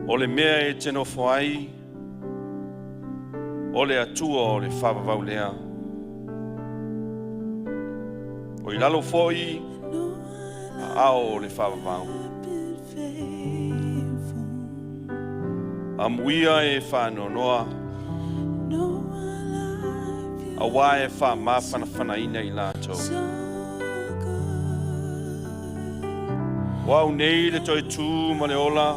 O le mea e te nofo ai, o le Atua o le faavavau lea. O i lalo foi aao o le faavavau. Amuia e faanoanoa, auā e faamafanafanaina i latou. O au nei le toe tū ma le ola,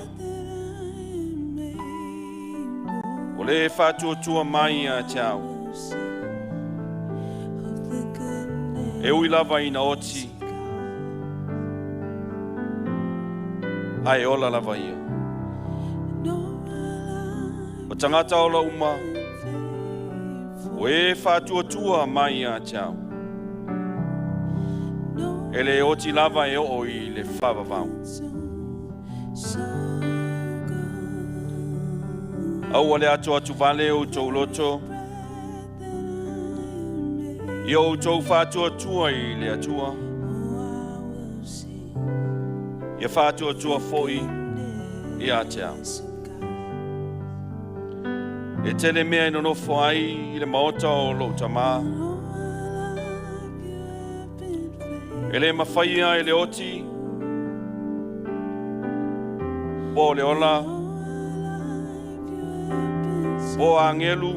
o le faatuatua mai ia te au. E ui lava ina oti, ae ola lava ia. O tagata ola uma, o e faatuatua mai ia te au. E le oti lava e oo i le faavavau. Aua le atoatovale outou loto, ia outou faatuatua i le Atua, ia faatuatua foi ia te au. E tele mea e nonofo ai i le maota o lou tamā. E le mafaia e le oti, po o le ola, po o agelu,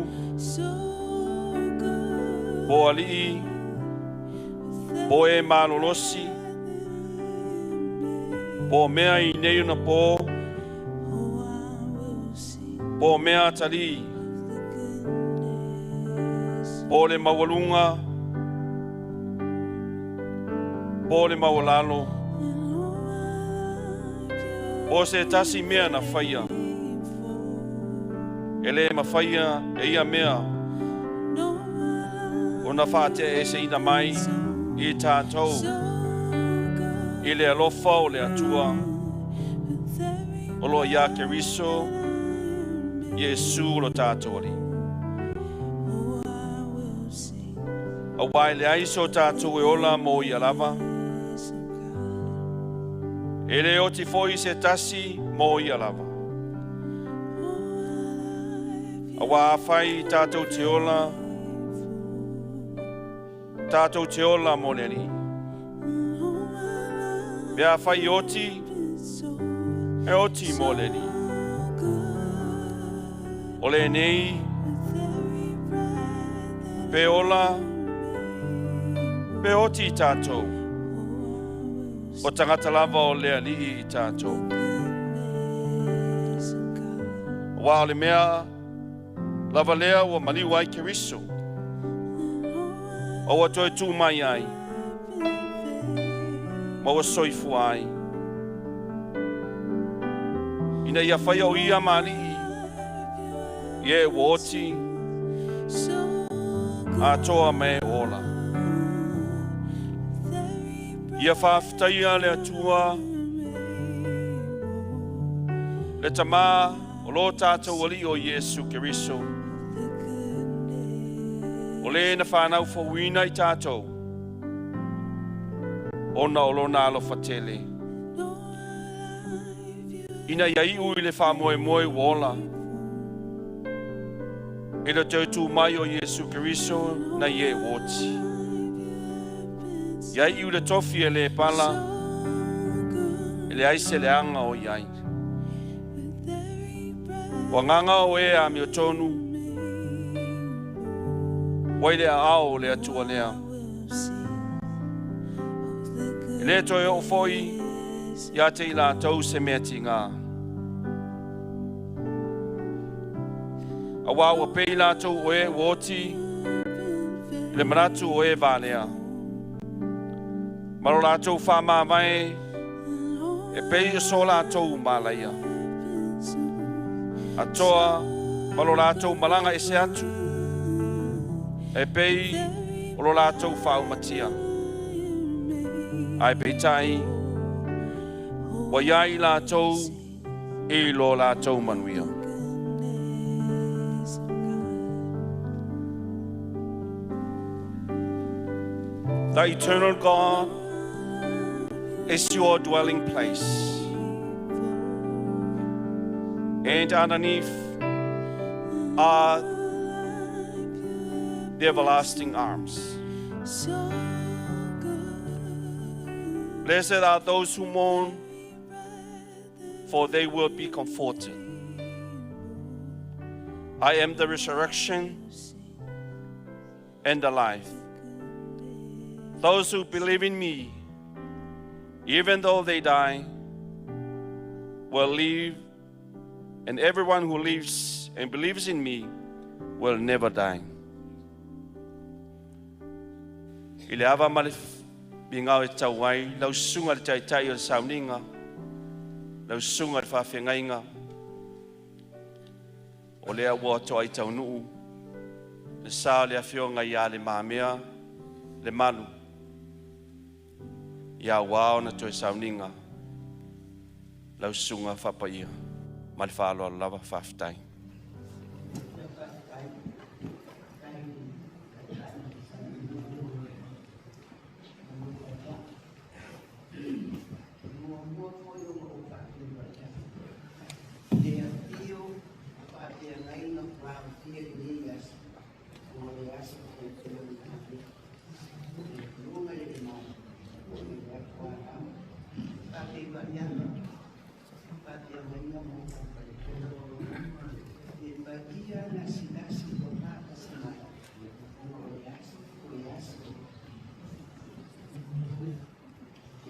po o alii, po o e malolosi, po o mea i nei ona po, po o mea atalii, po o le maualuga, po o le maualalo, po o se tasi mea na faia, e le mafaia e ia mea ona faateeseina mai i tatou i le alofa o le Atua o lo o iā Keriso Iesu lo tatou Alii. Auā e leai so tatou e ola mo ia lava, e le oti foi se tasi mo ia lava. Auā afai tatou te ola, tatou te ola mo le Alii. Pe afai e oti, e oti mo le Alii. O lenei, pe ola, pe oti tatou, o tagata lava o le Alii i tatou. Auā o le mea lava lea ua maliu ai Keriso, a ua toe tū mai ai, ma ua soifua ai. Ina ia faia o ia ma alii, i e ua oti, atoa ma e ola. Ia faafetaia le Atua, le Tamā o lo tatou Alii o Iesu Keriso, o le na whanau fouina i tatou, ona o lona alofa tele. Ina ia iu i le faamoemoe ua ola, i le toe tū mai o Iesu Keriso nai e ua oti. Ia iu le tofi e le pala, e leai se leaga o i ai. O agaga o e amiotonu, ua i le aao o le Atua lea. E le toe oo foi ia te i latou se mea tigā. Auā ua pei latou o e ua oti i le manatu o e valea. Ma lo latou faamavae e pei o so latou malaia. Atoa ma lo latou malaga ese atu, e pei o lo latou faaumatia. Ae peitai, ua iai latou i lo latou manuia. The eternal God is your dwelling place. And underneath are the everlasting arms. Blessed are those who mourn, for they will be comforted. I am the resurrection and the life. Those who believe in me, even though they die, will live, and everyone who lives and believes in me will never die. I le ava ma le migao e tau ai, lau susuga i le taitai o le sauniga, lau susuga i le faafeagaiga, o lea ua toai taunuu le sa o le afioga ia Le Mamea Lemalu, ia ua ona toe sauniga, lau susuga faapaia ma le faaaloalo lava faafetai. Muamua foi ona ou faafeiloai atu le afio o faafeagaiga ua aofia i lenei aso, o le aso faipea o le Afioga i le Malu o le Atualama. Faafeiloai atu faafeagaiga ma outou faletua. Le paia lasilasi ua faatasi mai ona o le aso, o le aso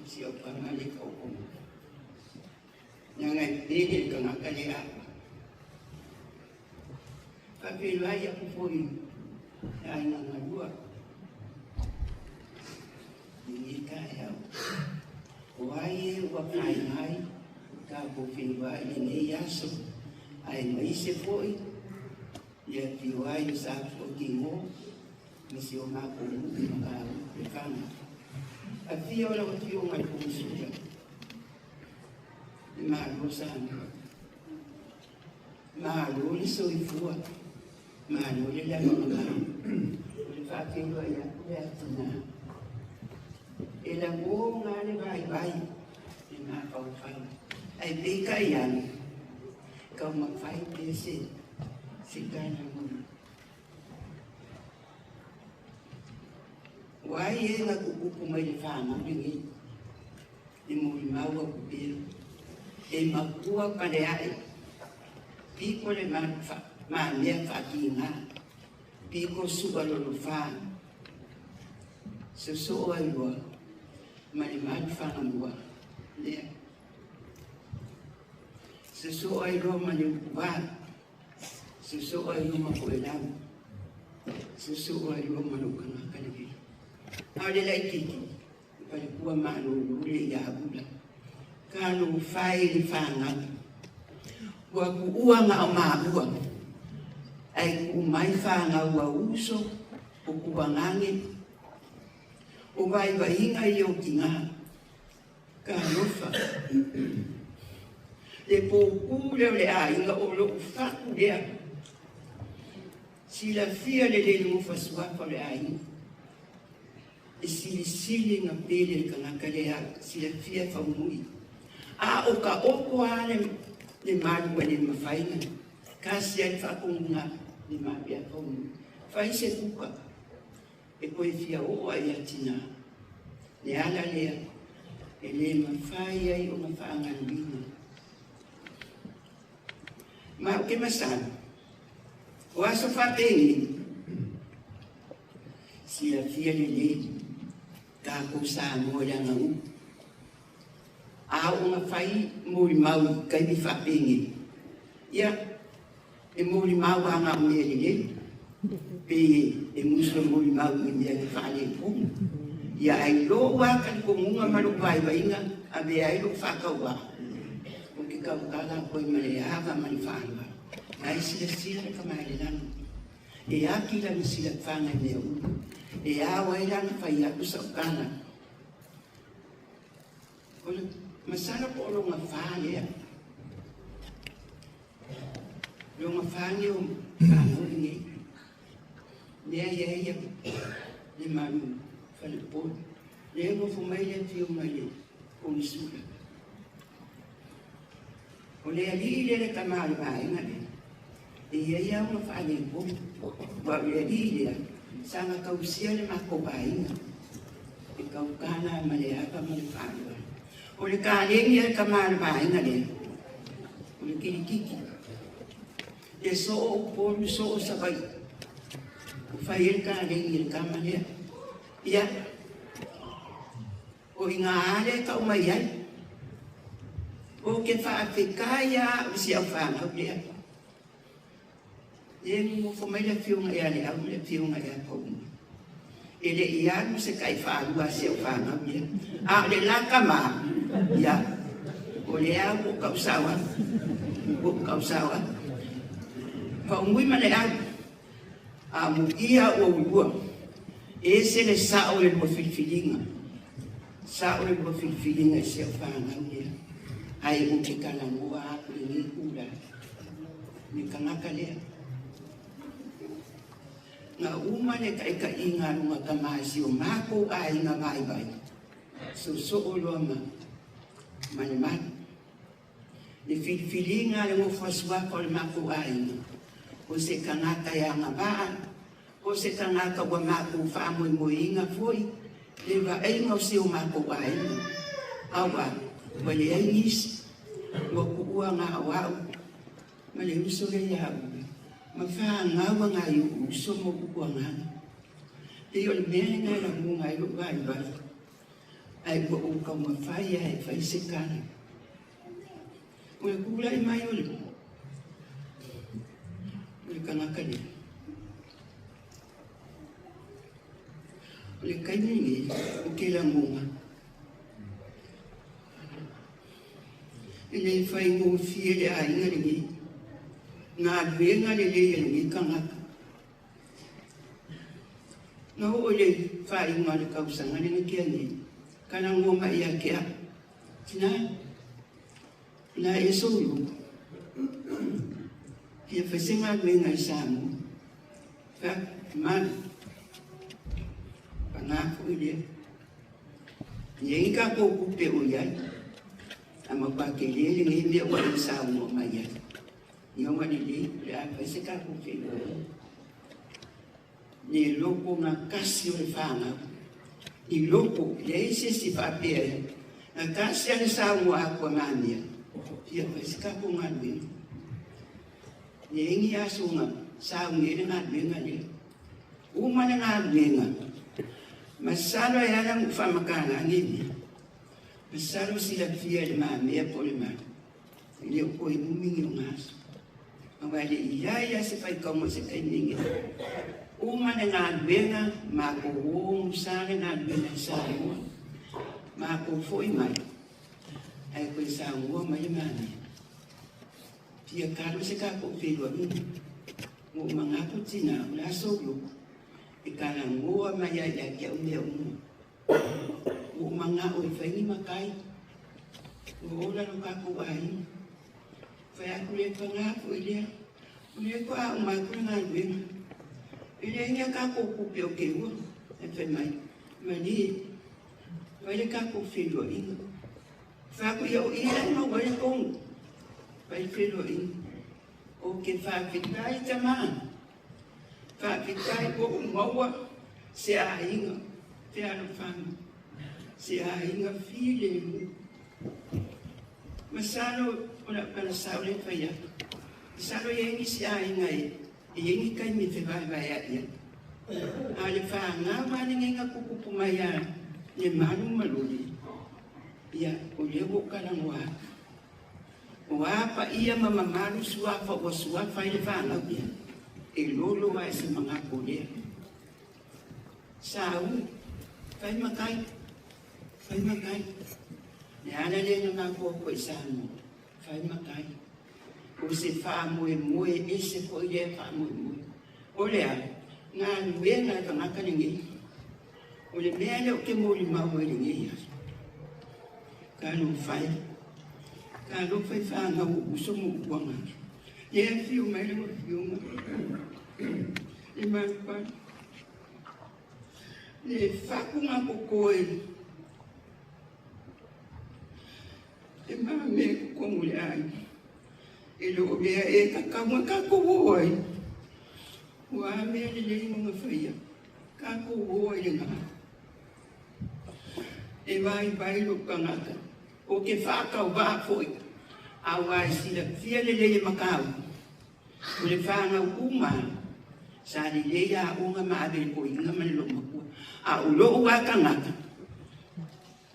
si au panga le kaukoma. Leaga e pele le tagata le apa. Faafeiloai aku foi i le aiga galua i lenei taeao. O ai e ua fai mai tatou feiloai i lenei aso, aemaise foi le afio ai o Sa Fuatino ma si o matou nuu i Matautu Lefaga. Afio lau Afioga i le Komusula, le Malo o Samoa. Malo le soifua, malo le lalolagi. O le faafeiloai atu lea tina. E lagona le vaivai, le mafaufau. Ae peitai ane, taumafai pea se tala moni. Ua ai e na tutupu mai le fanau lenei, e molimau atu pea, e matua paleae, pito le mamea faatiga, pito sua lolofa, sosoo ai loa ma le malu fagamua lea. Sosoo ai loa ma le utuva, sosoo ai loa ma koelau, sosoo ai loa ma lou tagata lenei. A o le laitiiti, e palekua malolo le ia ula, talofa e i le fanau, ua tuua na o maua, ae tuu mai fanau a uso o tuagage, o vaivaiga ia o tina. Talofa, le poutu lea o le aiga o lou fatu lea. Silafia lelei le gofa suafa o le aiga. E silisili na pele le tagata lea silafia faumui. A o ka oko lava le malu ua le mafai ona tasi ai le faatonuga le malu ia faumui. Fai se kuka e toe fia oo ai ia tina. Le ala lea e le mafai ai ona faagaluina. Ma ou te masalo, o aso faapenei, silafia lelei tatou Samoa i le aganuu. A oo ina fai molimau i taimi faapenei, ia, e molimau lava na o mea lelei, pei e musu e molimau i mea e faaletonu. Ia ae i lou lava talitonuga ma lou vaivaiga, avea ai lou faatauvaa, ou te tautala atu ai ma le ava ma le faaaloalo. Ae silasila le Tama i le Lagi, e ati lana silafaga i mea uma, e ao ai lana fai atu sau tala. O le masalo po o lona fa lea. Lona fa lea o fanau lenei. Lea e i ai le malu falepoli. Lea e nofo mai le afioga i le Konesula. O le alii lea le tama o le vaega lea, e i ai lava ona faaletonu, aua o le alii lea sa na tausia le matou aiga e tautala ma le ava ma le faaaloalo. O le kaleni a le tama o le vaega lea, o le kilikiti, e soo Upolu soo Savaii, ua fai ai le kaleni e le tama lea. Ia, o i ina lea e tau mai ai, ou te faafetai lava au i si au fanau lea. E nonofo mai le afioga ia Leau ma le afioga ia Pauma. E le i alu se taifaalua a si au fanau lea. A o le la tama, ia, o lea ua ou tausao atu. Ua ou tausao atu. Faumui ma Leau, amuia ua ulua. E ese le sao o le lua filifiliga. Sao le lua filifiliga i si au fanau lea. Ae ou te talanoa atu i lenei itula i le tagata lea. Na uma le taitaiga a lona tama i si o matou aiga vaivai, soosoo loa ma le malu. Le filifiliga a le nofo a suafa o le matou aiga, o se tagata e agavaa, o se tagata ua matou faamoemoeina foi le vaaiga o si o matou aiga. Aua, ua leai nisi, ua tuua na o au ma le uso lea ia Ula, ma fanau a nai ou uso ma ou tupuagaga. Pei o le mea lena e lagona ai lou vaivai, ae ua ou taumafai lava e fai se tala. O le tulai mai o le tagata lea, o le taimi lenei ou te lagona, e le faigofie le aiga lenei, galuega lelei a lenei tagata. Na oo i le faaiuga o le tausaga lea na tea nei, talanoa mai ia te au, tina, na e soulu, fia fai se galuega i Samoa. Fai atu, malu, paga foi lea. E leai ni tatou tupe o i ai, a matua tele lenei mea ua e saunoa mai ai. Ia ua lelei, o le a fai se tatou feiloaiga. Le loto gatasi o le fanau. I loko, leai se isi faapea e gatasi lava le saunoa atu a Mamea, fia fai se tatou galuega. Leai ni aso na sauni ai le galuega lea. Uma le galuega, masalo e ala ona ou faamatala nei mea, masalo silafia e le Mamea po o le Malu, e le o toe umi ni ona aso. Aua e le i ai lava se faitauga i se taimi nei. Uma le galuega, matou o gausa le galuega i Samoa, matou foi mai, ae toe saunoa mai le Mamea, fia talo se tatou feiloaiga. Ua ou manatu tina, o le a sou loto, e talanoa mai lava ia te au mea uma. Ua ou manao e fai ni matai, ua ola lo tatou aiga. Fai atu le paga foi lea, o lea faatoa uma atu le galuega. E leai ni a tatou tupe o te ua, ae fai mai, malie, fai le tatou feiloaiga. Fai atu, ia o i la e maua ai le tonu, fai le feiloaiga. Ou te faafetai tama, faafetai ua ou maua se aiga fealofani, se aiga filemu. Masalo o lau tala sao lea e fai atu. Masalo e i ai nisi aiga e i ai ni taimi e fevaevaea'i ai. A o le fanau lava lenei na tupupu mai a Lemalu ma Lole, ia, o lea ua ou talanoa atu. O a paia ma mamalu suafa ua suafa ai le fanau lea, e lolo lava i se manatu o lea. Saui, fai matai, fai matai. Le ala lea na matou o atu ai i Samoa, fai matai. O se faamoemoe ese foi lea faamoemoe. O le a, galuega a le tagata lenei. O le mea lea ou te molimau ai i lenei aso. Talofa e, talofa i fanau o uso ma ou agaga. Lea e afio mai lau afioga le malupalu. Le fatu totoe e mamea i totonu o le aiga. E le o mea e tatau ona tatou o ai. Ua a mea lelei ma gafaia, tatou o ai lena. E vaivai lou tagata, ou te faatauvaa foi, aua e silafia lelei e Matautu, o le fanau uma lava, sa lelei aoga ma ave i le toeaina ma le loomatua. A o lou lava tagata,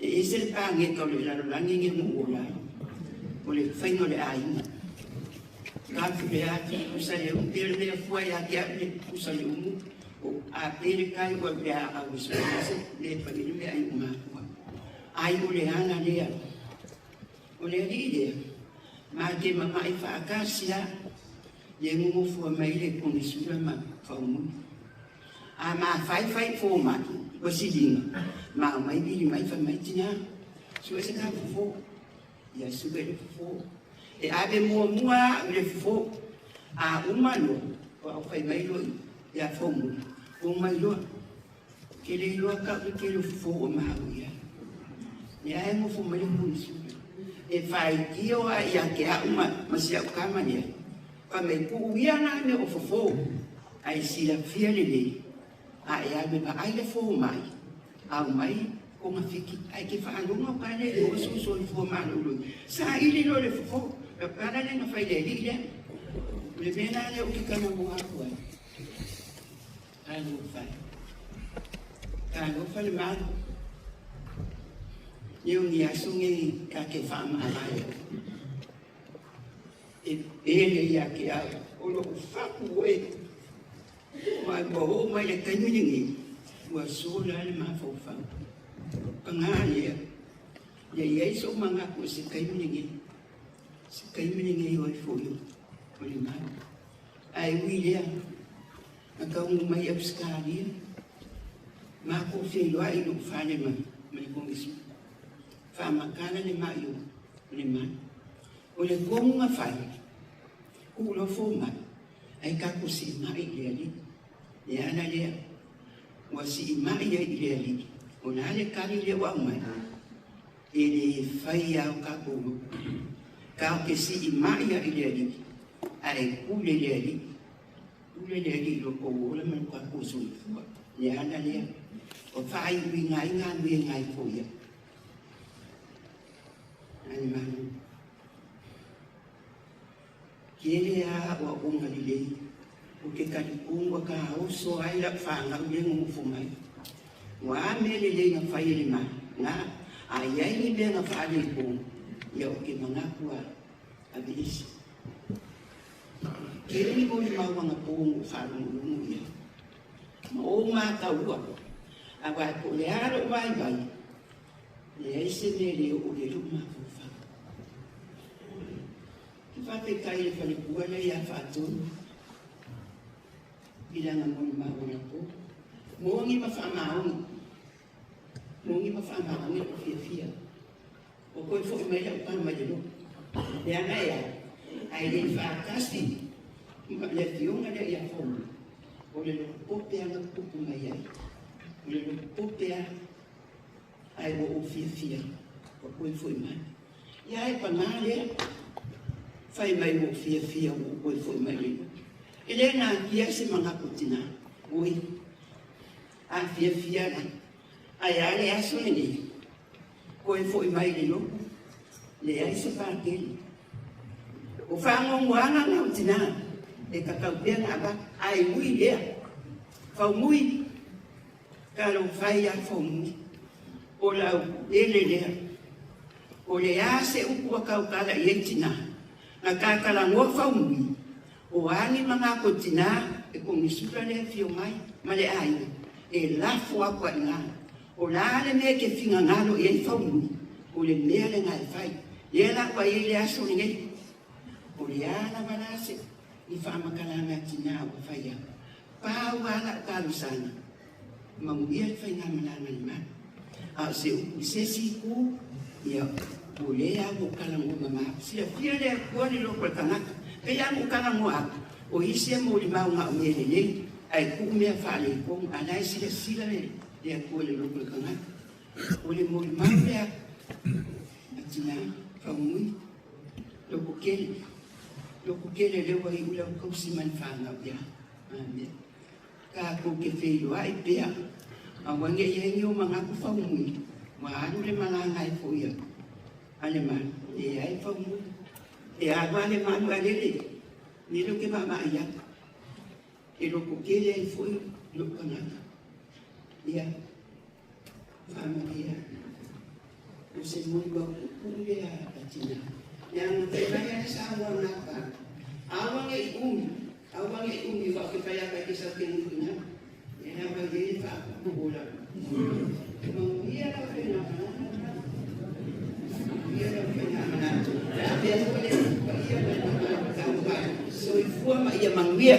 e ese le paneta o le lalolagi lenei na ou ola ai, o le faiga o le aiga. Tafu le ati pusa le umu, pei o le mea fua ia te au le pusa le umu, o a pe le tai ua le a au e se le fai le mea ai o matua. Ai o le ala lea, o le alii lea, ma te mama'i faatasi a, le nonofo mai le konesula ma faumui. A mafaifai fomai ua siliga, ma aumai vili mai fai mai tina, sue se ta fofo. Ia sue le fofo. E ave muamua au i le fofo. A uma loa, ua au fai mai loa ia faumui, omai loa. Ke le iloa kau le tele o fofo ua maua i ai. Lea e nofo mai le konesula. E faitio a ia te au ma si au tama lea. Fai mai, tuu ia na mea o fofo, ae silafia lelei, a e alu e vaai le fomai, aumai togafiti, ae te faalogo au ka le iloa sou soifua maloloina. Saili loa le fofo, o le tala lea na fai i le alii lea. O le mea la lea ou te talanoa atu ai, talofa e, talofa le Malo, nei o ni aso nei ta te faamavae ai. E pele ia te au, o lou fatu oe. Ma ua oo mai le taimi lenei, ua sola le mafaufau. Paga lea, ia i ai sou manatu i se taimi lenei, se taimi lenei o ai foi o le mau. Ae ui lea, na taunuu mai Ausetalia, matou feiloai i lou fale ma le Komesina. Faamatala le mai o le mau. O le tonu na fai, tuu loa fomai, ae tatou siimai i le Alii. Le ala lea ua siimai ai i le Alii, o le a le tali lea ua aumai? E le fai lava o tatou loto. Tatou te siimai lava i le Alii, ae pule le Alii. Pule le Alii i lo tou ola ma lo tatou soifua. Le ala lea ua faaiuina ai galuega e foia. A le Malo. Tele a aoaoga lelei o ke talitonu ua taoso ai lau fanau lea nonofo mai. Ua a mea lelei na fai e le Malo, na, a i ai ni mea na faaletonu, ia o ke manatu a aveese. Tele ni molimau anapo na ou faalogologo i ai. Ma ou mataua, aua po o le a lou vaivai, Leai se mea e le oo i ai lou mafaufau. Ke faafetai i le falepua lea ia Faatonu i lana molimau anapo. Moni ma faamaoni, moni ma faamaoni lou fiafia. Ua toe foi mai lau tama i le lotu. Leaga e a? Ae le i faatasi ma le afioga lea ia Faumui, o le lotu pope lava na tupu mai ai. O le lotu pope lava. Ae ua ou fiafia ua toe foi mai. Ia e pagā lea, fai mai ua ou fiafia ua ou toe foi mai le lotu. E le natia se manatu tinā, oi, a fiafia la, ae a le aso lenei, toe foi mai le lotu, leai se patele. O faanoanoaga na o tinā, e tatau pea na avatu, ae ui lea, Faumui, Talofa ia Faumui, o lau ele lea. O le a se upu ua tautala i ai tinā? Na tatalanoa Faumui, o a ni manako tinā e konesula le afio mai ma le aiga e lafo aku ai ina. O la le mea e te finagalo i ai Faumui, o le mea lena e fai. Lea la ua i ai le aso lenei. O le a lava la se ni faamatalaga a tinā ua fai aku. Pau lava lau talosaga, manuia le faigamalaga i le Malo. A o se upu i se isi itu, ia, o lea ua ou talanoa mamao. Silafia le Atua le loto o le tagata. Pei lava ona ou talanoa atu, o isi e molimau na o mea lelei, ae tuu mea faaletonu, a o la e silasila le Atua i le loto o le tagata. O le molimau lea a Tina Faumui, loko tele. Loko tele lea ua iu lau tausi ma le fanau ia. Amene. Tatou te feiloai pea, aua ne i i ai ni ou manatu faumui, ua alu le malaga e foi atu a le malu, leai faumui. E alu lava le malu ae lele, lele ou te vaavaai atu, e lototele ai foi lou tagata. Ia, faamanuia. O se molimau puupuu lea a tina. Leaga fai mai lava le saunoaga a Papa, aua ne i umi, aua ne i umi, aua ou te fai atu ai te sau te nofo i ina. Ia la ua i ai le faapuupuu o lau. Manuia lau faigamalaga. Manuia lau faigamalaga. Faapea foi le paia ma le mamalu o taumafai. Soifua ma ia manuia.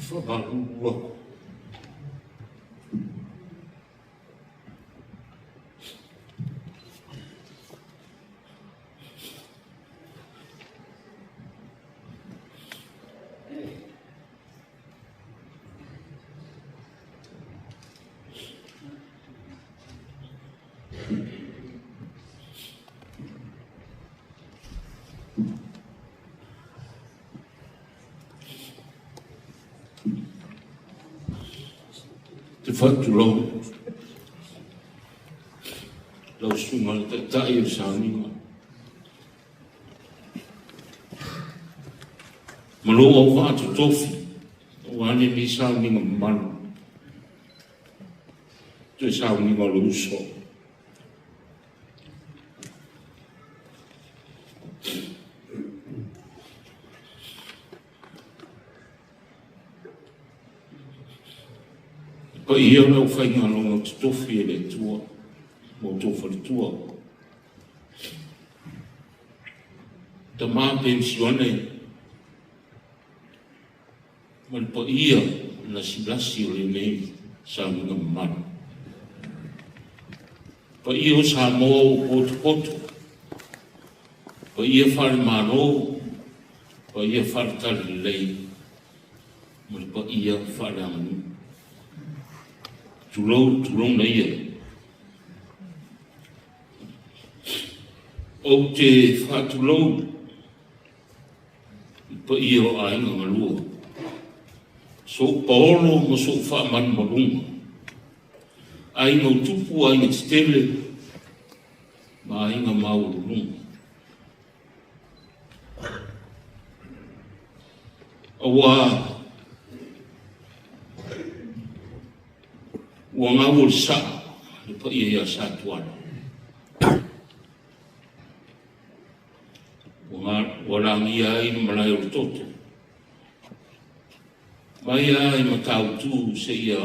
Faamalulu atu Te faatulou lau susuga i le Taitai o le Sauniga ma lou auvaa totofi aua lenei sauniga mamalu, toe sauniga o le uso. Paia o le aufaigaluega totofi e le Atua ma outou faletua. Tama penisione ma le paia lasilasi o lenei sauniga mamalu. Paia o Samoa ua potopoto, paia faale-Malo, paia faale-Talalelei, ma le paia faaleaganuu. Tulou, tulouna ia. Ou te faatulou i paia o aiga galua, sou paolo ma sou faamalumaluga, aiga o tupu, aiga tetele, ma aiga maualuluga. Aua ua gau o le saa le paia ia Satuala. Ua lagia ai le malae o le toto. Mai lava i Matautu seia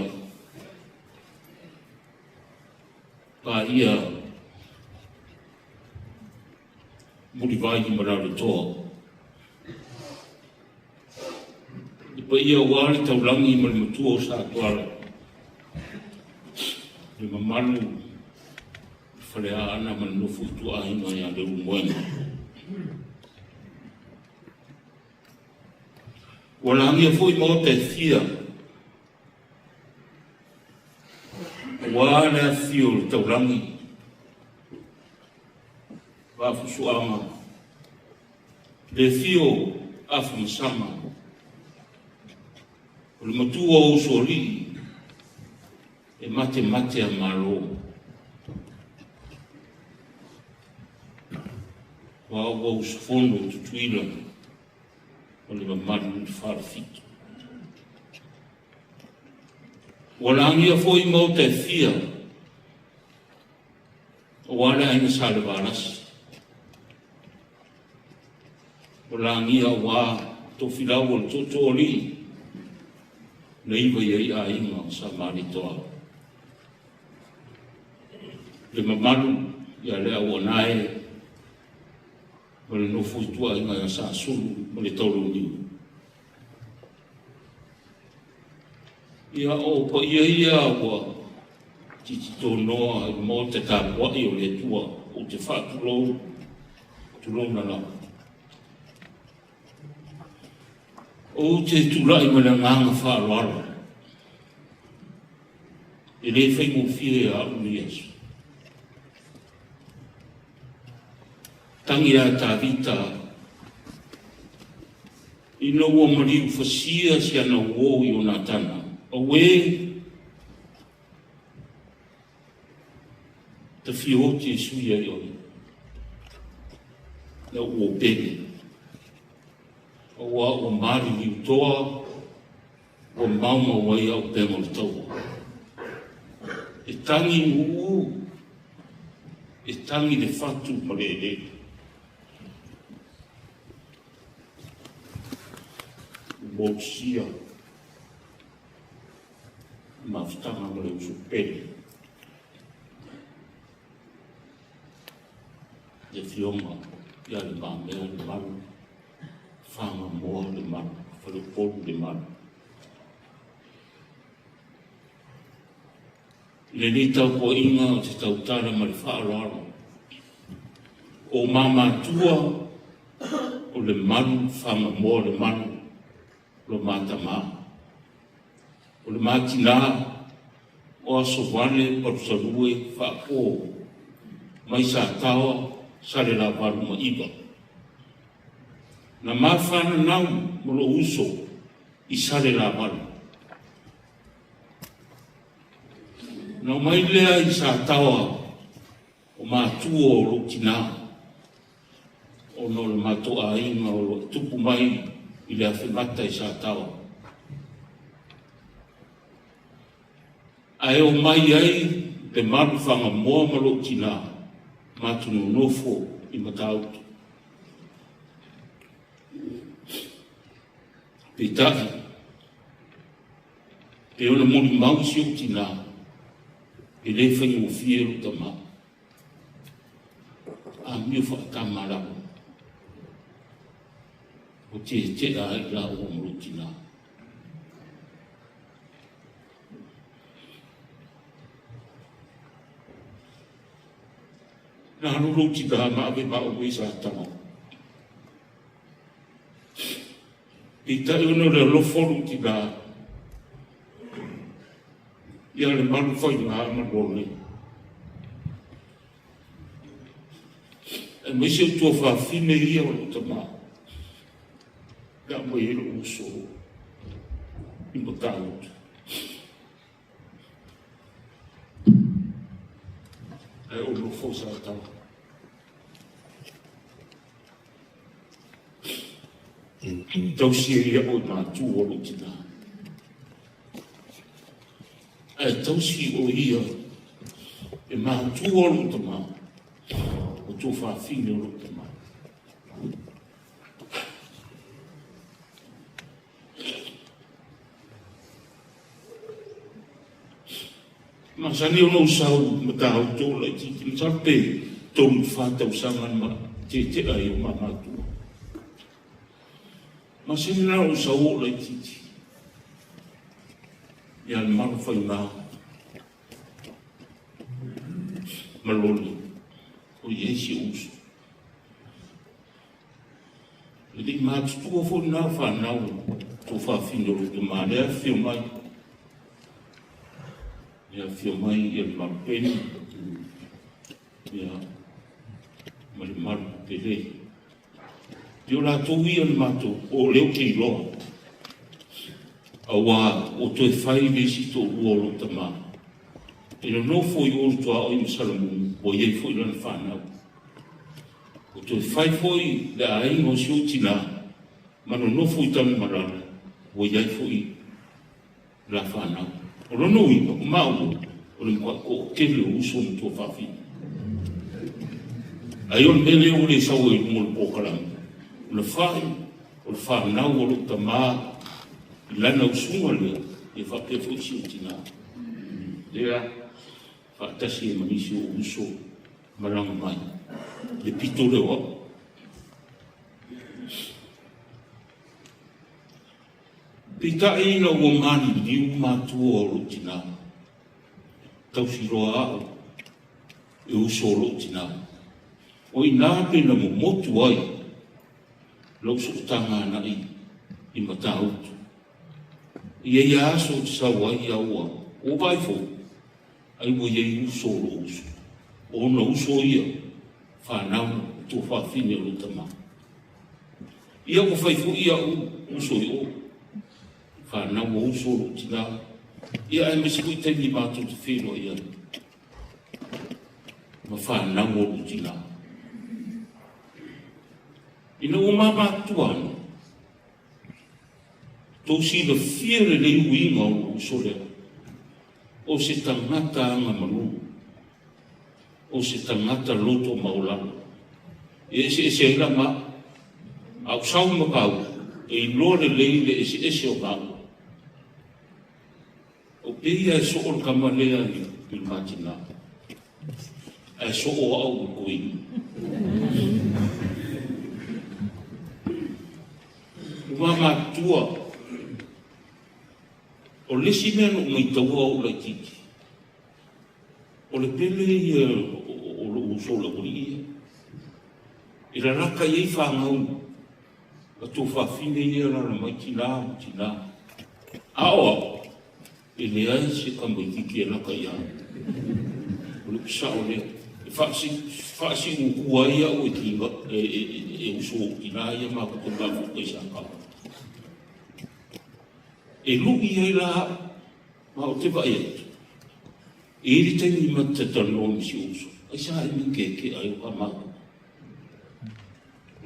paia Mulivai i Malauletoa. Le paia aua le taulagi ma le matua o Satuala, le mamalu Faleaana ma le nofo ituaiga ia Leulumoega. Ua lagia foi maota e fia aua le afifio o le taulagi, Vaafusuaga, le afio Afamasama, o le matua o Usoalii, e matemate a Malo. Ua ua usufono o Tutuila o le mamalu i le Falefitu. Ua lagia foi maota e fia aua le aiga Salevalasi. O lagia ua tofilau o le tootooalii na iva i ai aiga o sa malitoa. Le mamalu ia le auanae ma le nofo i tuaiga ia Sasulu ma le Taulauniu. Ia o paia ia ua tititonoa i le maota tapuai o le Atua ou te faatulou, tulouna lava. Ou te tulai ma le agaga faaaloalo, e le faigofie ia au lenei aso. Tagi a Tavita ina ua maliu fasia si ana uō Ionatana, auē tafio oti e sui ai oe, lau uō pele, auā ua maliliu toa, ua maumau ai au pega o le taua. E tagi uu, e tagi le fatu ma le elele. Motusia mafutaga ma le uso pele. Le afioga ia Le Mamea le Malu, Fagamoa le Malu, Faleupolu le Malu. I lenei tapuaiga o te tautala ma le faaaloalo, o mamatua o le Malu, Fagamoa le Malu, lo matama. O le matina o aso vale palusalue faapo mai sa taoa sa le lavalu ma iva. Na mafananau ma lo uso i sa le lavalu. Na mai lea i sa taoa o matua o lou tinā, ona o le matou aiga o lo o tupu mai i le afemata i Sataoa. Ae o mai ai le Malu Fagamoa ma lou tinā, matou nonofo i Matautu. Peitai, pe ona molimau si ou tinā, e le faigofie lou tamā. Amio faatama lava. O te tea ai la ua ma lou tinā. Na alu lou tinā ma ave ma au i Satana. Peitai ona o le alofa o lou tinā, ia le malu faiga ma lole. Aemaise o tuafafine ia o lou tamā, na aumai ai lou uso i Matautu. Ae ou nofo sa tau. Tausi ai au i matua o lou tinā. Ae tausi o ia e matua o lou tamā, o tuafafine o lou tamā. Masani ona ou sau Matautu o laitiiti, masalo pe 3 tausaga na ma tietea ai o mamatua. Masani na ou sau o laitiiti. Ia le malu faiga ma loli o i ai si uso. E le i matutua foi lena fanau tuafafine o lou tamā, lea afifio mai. Lea afifio mai ia le Malupeni, ia ma le Malupelei. I o latou ia le matou, o lea ou te iloa. Auā ua toe fai le isi toalua o lou tamā. E nonofo i o i le tuaoi ma Salamumu, ua i ai foi lana fanau. Ua toe fai foi le aiga o si ou tinā ma nonofo i Tanumalala, ua i ai foi la fanau. O lona uiga, o maua, o le matuai toatele o uso ma tuafafine. Ai o le mea lea ua le sau ai i luga o le polokalame. Lefa'i, o le fanau o lou tamā i lana usuga lea, ia faapea foi si ou tinā. Lea, faatasi ai ma nisi o ou uso malaga mai, le pito lea o au. Peitai ina ua maliliu matua o lou tinā, tausiloa au e uso o lou tinā. O i ina pe na momotu ai lou sootaga agai i Matautu. E i ai aso ou te sau ai a ua vaai foi, ai ua i ai uso o lou uso. O ona uso ia, fanau tuafafine o lou tamā. Ia ua fai foi au uso i o, fanau o uso o lou tinā. Ia aemaise foi taimi matou te feiloai ai ma fanau o lou tinā. Ina ua mamatua ane, tou silafia lelei uiga o lou uso lea, o se tagata agamalu, o se tagata loto maualalo. E eseese ai la ma au, a ou sau i Makau, e iloa lelei le eseese o maua. O pei e soo le tama lea i le matina, ae soo au i toeaina. Ua mamatua, o le isi mea na ou maitaua o ou laitiiti, o le pele ia o lou uso o le aualii ia. E lalaka i ai fanau a tuafafine ia e alaala mai tinā ma tinā. A o au, e leai se tamaitiiti e laka ia au. O le upu sao lea. E faasiuutu ai au e, tina, e, e, e, e uso o tinā ia matou te mafuta i Sataua. E lui ai la au, ma ou te vaai atu, e i ai le taimi ma te talanoa ma si ou uso, ai sa e mikeekea ai o ka matou.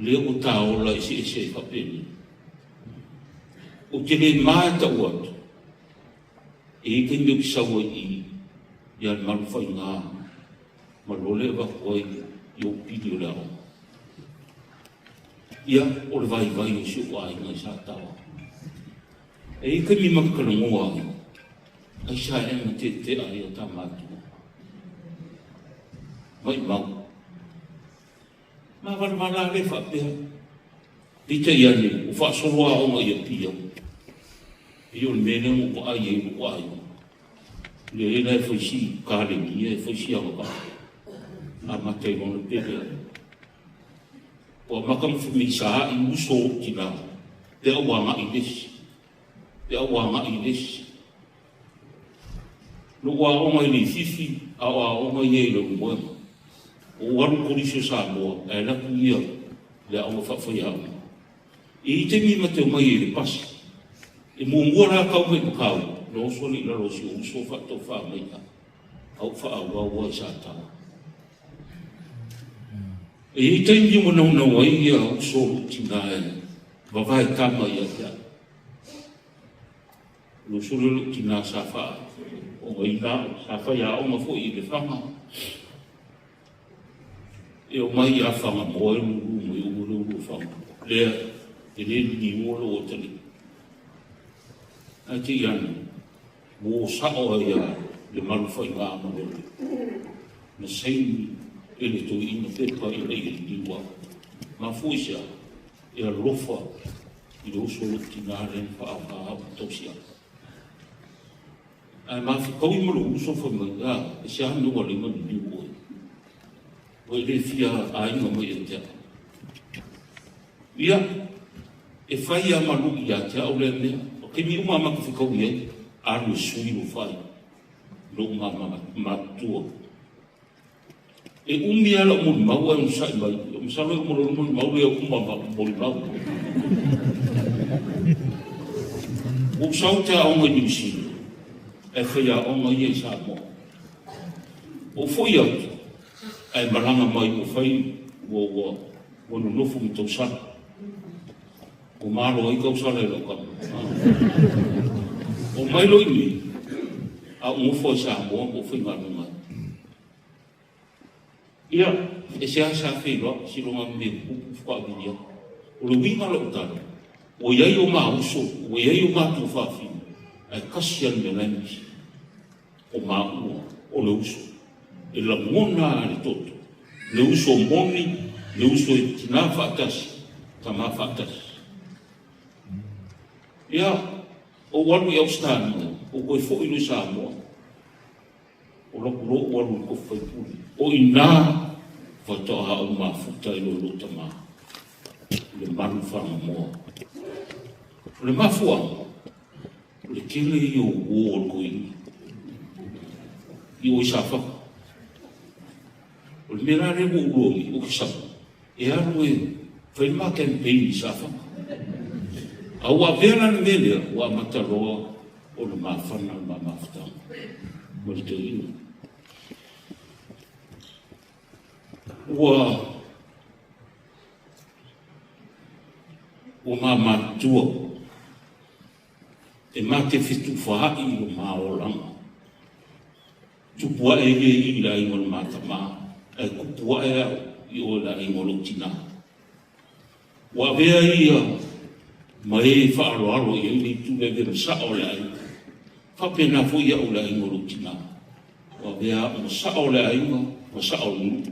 Lea ua taola eseese ai faapenei. Ou te le ma e tau atu, e i ai taimi ou te sau ai i i ia le Malufaigā ma lole avatu ai i ou pili o le aoga. Ia, o le vaivai o si ou aiga i Sataoa. E i ai taimi ma te talanoa ai, ai sa ea na tetea ai o ta matua. Maimau. Mavalavala lea faapea. Peitai ane, ua faasolo aoga i Apia. Pei o le mea lea na ou vaai ai i lou aiga. Leai la e fai si kalenia, e fai si agavaa. Amata i lona pele ai. Ua amata ona femeisaa'i uso o ou tinā, pe a ua agai i le isi, pe a ua agai i le isi. Na ou aoga i Leififi, a o aoga ia i Leulumoega. Ua ou alu i le Kolisi o Samoa, ae alu atu ia i le aoga faafaiaoga. E i ai taimi ma te omai ai i le pasi. E muamua la tau mai Makau, na oso alii i lalo o si ou uso faataufa mai a ou faaauau ai i Sataoa. E i ai taimi ua naunau ai ia uso o lou tinā e vavae tama ia te au. Lou solo lou tinā sa faaogaina au, sa faiaoga foi i Lefaga. E omai ia Fagamoa e lulu mai uma le ulu o Faga. Lea, e le liliua lou atalii. Ae te i ane, ua o sao ai ia le Malufaigā ma Lole. Na saini e le toeaina pepa ina ia liliu au. Mafua i se a? E alofa i le uso o lou tinā lea na faaoga au ma tausi au. Ae mafutaui ma lou uso fai mai, a, e se a mea ua lima liliu oe? Ua e le fia aiga mai ia te au. Ia, e fai lava ma lui ia te au lea mea. O taimi uma lava matou fetaui ai, alu e sui lou fai, lou matutua. E umi lava lau molimau ae onosai mai. Masalo e uma loa le molimau lea uma ma molimau. Ua ou sau te aoga i Niu Sila, ae faiaoga ia i Samoa. Ua ou foi atu, ae malaga mai ua fai ua, ua, ua nonofo ma tausala. Ua malo ai tausala i lau tama. O mai loa i nei, a ou nofo ai Samoa ma ou faigaluega ai. Ia, e seasea feiloai, siloga mea tupu faatoa vili atu. O le uiga o la'u tala, ua i ai o ma uso, ua i ai o matou fafine, ae tasi a le mea la e misi, o maua o le uso. E lagona a le toto, le uso moni, le uso e tinā faatasi, tamā faatasi. Ia, ou alu i Ausetalia, ou toe fo'i loa i Samoa, o laku loa ou alu i le tofi faipule. O i ina faatoa ou mafuta ai loa i lou tamā, i le malu fagamoa. O le mafuaaga, o le tele ia o uō a le toeaina i o i Safata. O le mea la lea ua ou iloa nei, ou te sau, e alu e fai le ma campaign i Safata. A ua avea la le mea lea, ua amata loa ona mafana le ma mafutaga ma le toeaina. Ua ua ma matutua e ma te fetufaai i lo ma olaga. Tupu ae ia i le aiga o le ma tamā, ae tupu ae au i o i le aiga o lou tinā. Ua avea ia ma e faaaloalo i ai le itu le avea ma sao o le aiga. Faapena foi au i le aiga o lou tinā. Ua avea au ma sao o le aiga ma sao o le nuu.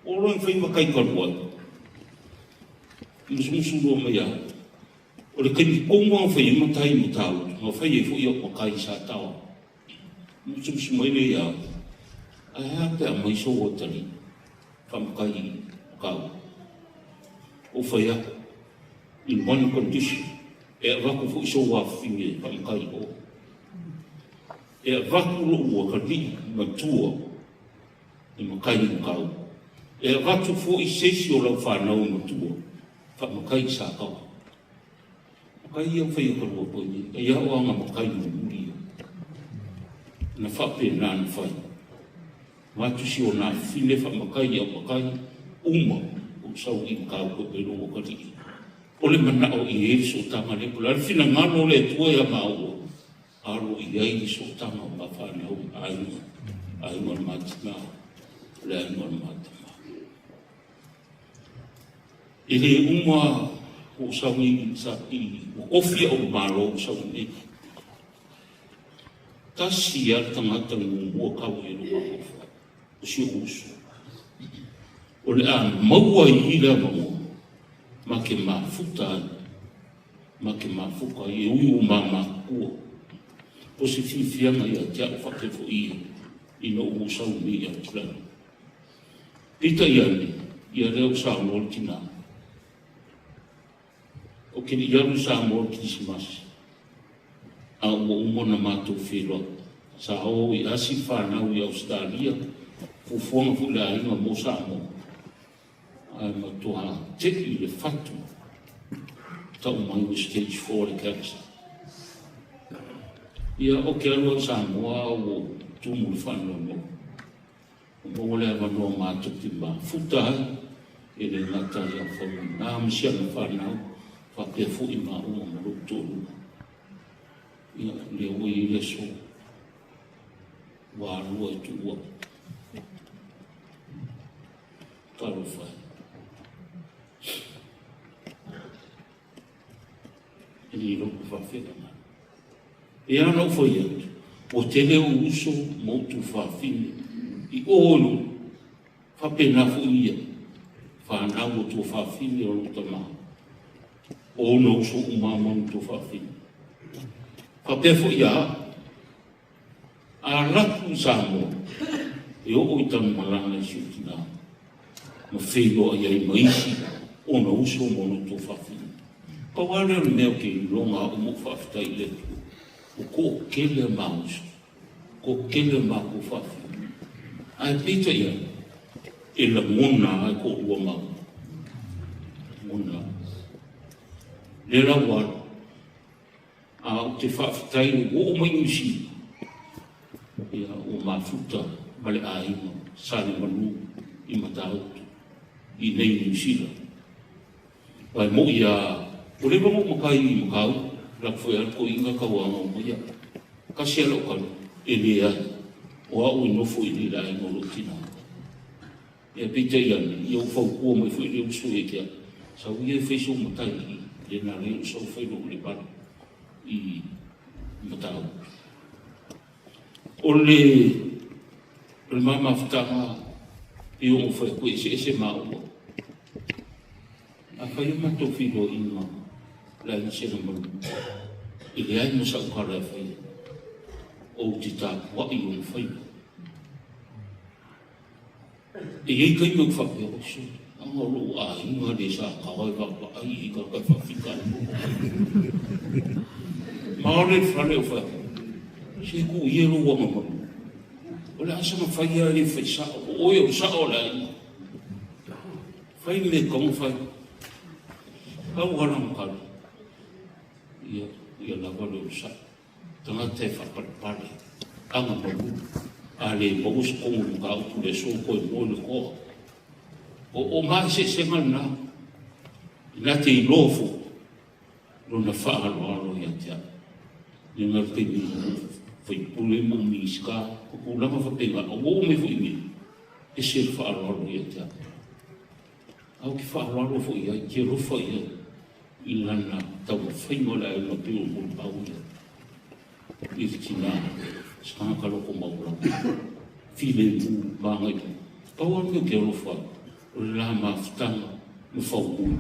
O loa e fai matai talu ai, musumusu loa mai au. O le taimi tonu lava na fai ai matai i Matautu, na fai ai foi au matai i Sataoa. Musumusu mai lea ia au, ae a pe a aumai sou atalii faamatai i Matautu? Ou fai atu, in one condition, e avatu foi sou afafine e faamatai i o. E avatu lou atalii matua e matai i Matautu. E avatu foi se isi o lau fanau matua faamatai i Sataoa. Matai ia fai o kalua koe nei, ai a o anga matai mulimuli ia. Na faapena na fai. Avatu si ona afafine faamatai i au matai, uma ou sau i Matautu e aumai lou atalii. O le manao i ai le sootaga lea, po o le a le finagalo o le Atua ia maua, alo i ai le sootaga o ma fanau i aiga, aiga o le ma tina, o le aiga o le ma tama. E le uma ua ou sau nei i ua ofi au i le Malo ua sau nei. Tasi lava le tagata na muamua tau i ai lou mafaufau, o si ou uso. O le a maua ai i i le avanoa ma te mafuta ai, ma te mafuta ai e ui ua mamatua. O se fiafiaga ia te au faapea foi ia ina ua ou sau nei i Aotearoa. Peitai ane, ia lea ua saunoa le tina, ou te le i alu i Samoa i le Kerisimasi, a ua uma ona matou feiloai. Sa o i asi le fanau i Ausetalia, fuafuaga foi le aiga mo Samoa, ae matua tei le fatu tau mai ua stage 4 le cancer. Ia, ou te alu au i Samoa a ua tumu le faanoanoa. Ua maua le avanoa matou te mafuta ai, e le gata ia Faumuina ma si ana fanau, faapea foi maua ma lou toalua. Ia, lea ua i ai le aso ua alua i tuua. Talofa e. E le iloa pe faafefea ona. E ala ona ou fai atu, ua tele ou uso ma ou tuafafine i o i lou faapena foi ia fanau o tuafafine o lou tama, o ona uso uma ma ona tuafafine. Faapea foi ia au, a alu atu i Samoa, e oo i Tanumalala i si ou tina ma feiloai ai ma isi ona uso ma ona tuafafine. Pau lava lea o le mea ou te iloga au ma ou faafetai i le Atua, ua toatele a ma uso, toatele a matou faafine. Ae peitai ane, e lagona lava e toalua maua. Lagona lava. Lea la ua alu, a ou te faafetai ua oo mai Niu Sila, ia ua mafuta ma le aiga Salemanu i Matautu i nei Niu Sila. Aua e moi lava, ua leva ona ou matai i Matautu, alu atu foi lava le toeaina tauaga uma ia. Tasi lava lau tala, e leai, o au e nofo i i le aiga o lou tina. Ia peitai ane, ia ua fautua mai foi le uso ia te au. Sau ia e fai sou matai i i, le na ala ai ona sau fai lou le vale i Matautu. O le o le ma mafutaga e pei ona ou fai atu e eseese maua. A fai a matou feiloaiga le aiga Sela Malu, e leai ma sau tala e faia, ou te tapuai i ona faiva. E i ai taimi ou te faapea, oi sole, leaga o lou aiga le sa tao e vaavaai i tagata e faafita ai. Ma ole le fale o fai atu, se tuu ia lou agamalu. O le a saga fai lava e le fai sao, o oe o le sao o le aiga. Fai le mea e tatau ona fai. Pau lava lana tali, ia, ia lava le onosai. Tagata e faapalepale, agamalu, a le maua se tonu i le mataupu i le aso toe moe le toa. O, o maeseesega lena, na te iloa foi lona faaaloalo ia te au. Le na o le taimi na ou faipule ma ou Minisita, o tulaga faapena, ua oo mai foi i inei, ese le faaaloalo ia te au. Ae ou te faaaloalo foi i ai, ou te alofa i ai i lana taumafaiga o le aiga pei o molimau ia i le tina, se tagata loto maualalo, filemu, maga i. Pau lava le mea ou te alofa ai, o le la mafutaga ma faumui.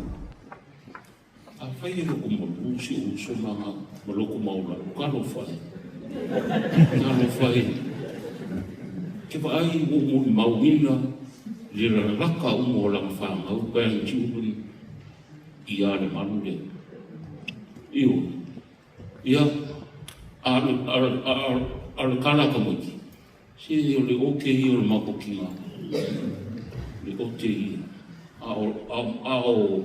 Afai e loto malu si ou uso ma ma loto maualalo, talofa e. Talofa e. Ke vaai ua ou molimauina le lalaka uma o lana fanau, grandchildren, ia le malu lea. Ioe. Ia, a o le tala a tamaiti, se o le ote ia o le matou tina, le ote ia. A o, a o,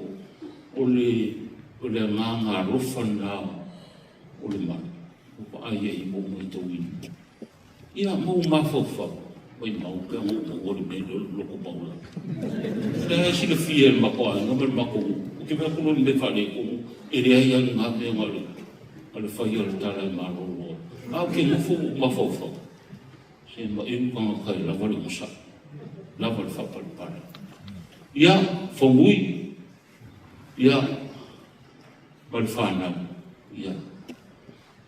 o le, o le agaga alofa lena o le malu, ua vaai ai ma ou matauina. Ia, ma ou mafaufau, maimau pe ana ou maua le mea lea o le loto maualalo. O lea e silafia e le matou aiga ma le matou nuu, ou te vaai atu loa i le mea faaletonu, e leai lava ni na mea na o le fai o le tala e malolo ai. Ae ou te nofo ma ou mafaufau, se maeu tagata e lava le onosai, lava le faapalepale. Ia, Faumui, ia, ma le fanau, ia,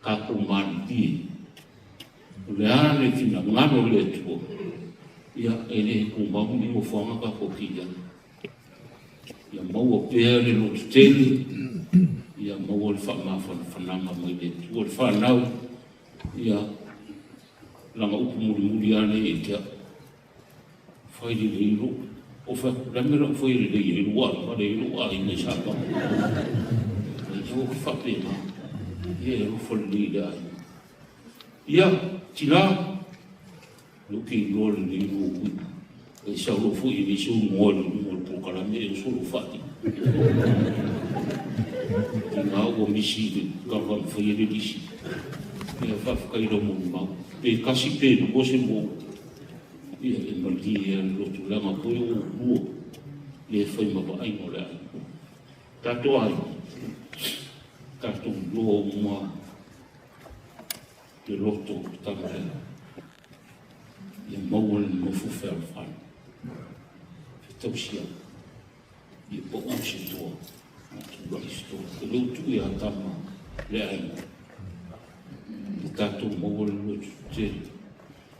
tatou malilie, o le a le finagalo o le Atua, ia, e le tumau ni nofoaga tatou te i ai. Ia maua pea le lototele, ia maua le faamafanafanaga mai le Atua, le fanau, ia, lana upu mulimuli lava lea ia te au, fai lelei lou, o fai atu, o le a le mea o le a ou faia lelei ai lou aiga, leai lou aiga i Sapa. Ia ua faapena, ia e alofa lelei i le aiga. Ia, tina, lea ou te iloa lelei lou uiga. E sau loa foi e le isi ou igoa i luga o le polokalame e oso lou faatii. Tina ua misi i le kava na faia le lisi. Ia faafetai i lau molimau. Pe tasi pe lua se moa, ia e malie lava le loto leaga foi o oulua le fai ma vaaiga o le aiga. Tatou aiga, tatou iloa uma le loto o le tama lea. Ia maua le nofo fealofani. Fetausia. Ia pau se toa. Tulai se toa. E le o tuu ia tama le aiga. Ia tatou maua le loto tele.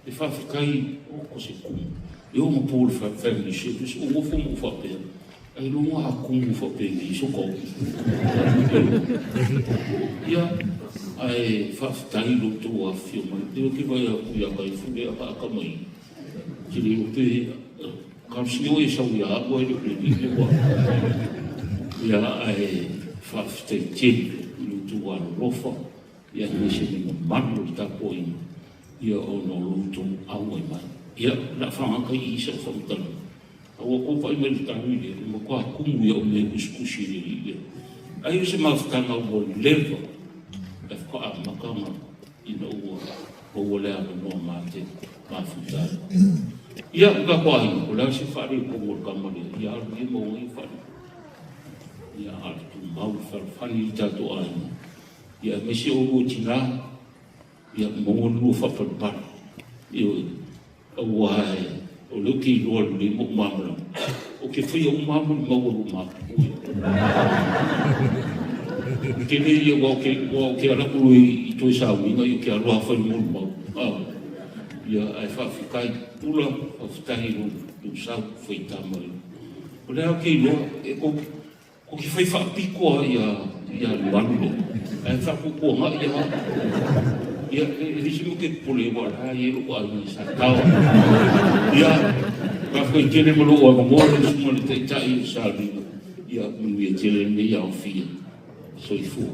E faafetai o ko se kumu. E oo ina po le family service, ou nofo ma ou faapea, ailoga a kumu faapenei so kaomi. Ia, ae faafetai i lo outou afifio mai. Lea ou te vaai atu ia Kaifu lea e akaaka mai i, te le iloa pe talosia oe e sau ia au ae le o le alii lea ua. Ia, ae faafetai tele i lo outou alolofa, ia aemaise le mamalu o le tapuaiga, ia ona o lo outou auai mai. Ia, o le a fagata i i sau faamatalaga. A ua tou vaai mai i le taui lea, e matua tumu i au mea e tusitusi i le alii lea. Ai o se mafutaga ua leva e faatoa amata ona ina ua maua le avanoa ma te mafuta ai. Ia, o tatou aiga, o le a se faaletonu o le tama lea, ia alu ia ma ona ia faaletonu. Ia, a o le tumau le fealofani i le tatou aiga. Ia, aemaise oulua tina, ia maua le lua faapalepale. Ioe. Aua o lea ou te iloa lelei ma ou malamalama. Ou te faia uma lava molimau a lou matua. O tele ia aua ou te alu atu loa i toe sauniga ou te alu lava fai le molimau. Ia ae faafetai Pula, faafetai i lou sau faita mai. O lea ou te iloa e tou te fai faapito lava ia Lemalu lea, ae faatuatuanai lava. Ia e leai se mea ou te popole ai aua o la e i ai lou aiga i Satao. Ia, faafetai tele mo lou avanoa lau Susuga i le Taitai o Salega. Ia manuia tele lenei aofia. Soifua.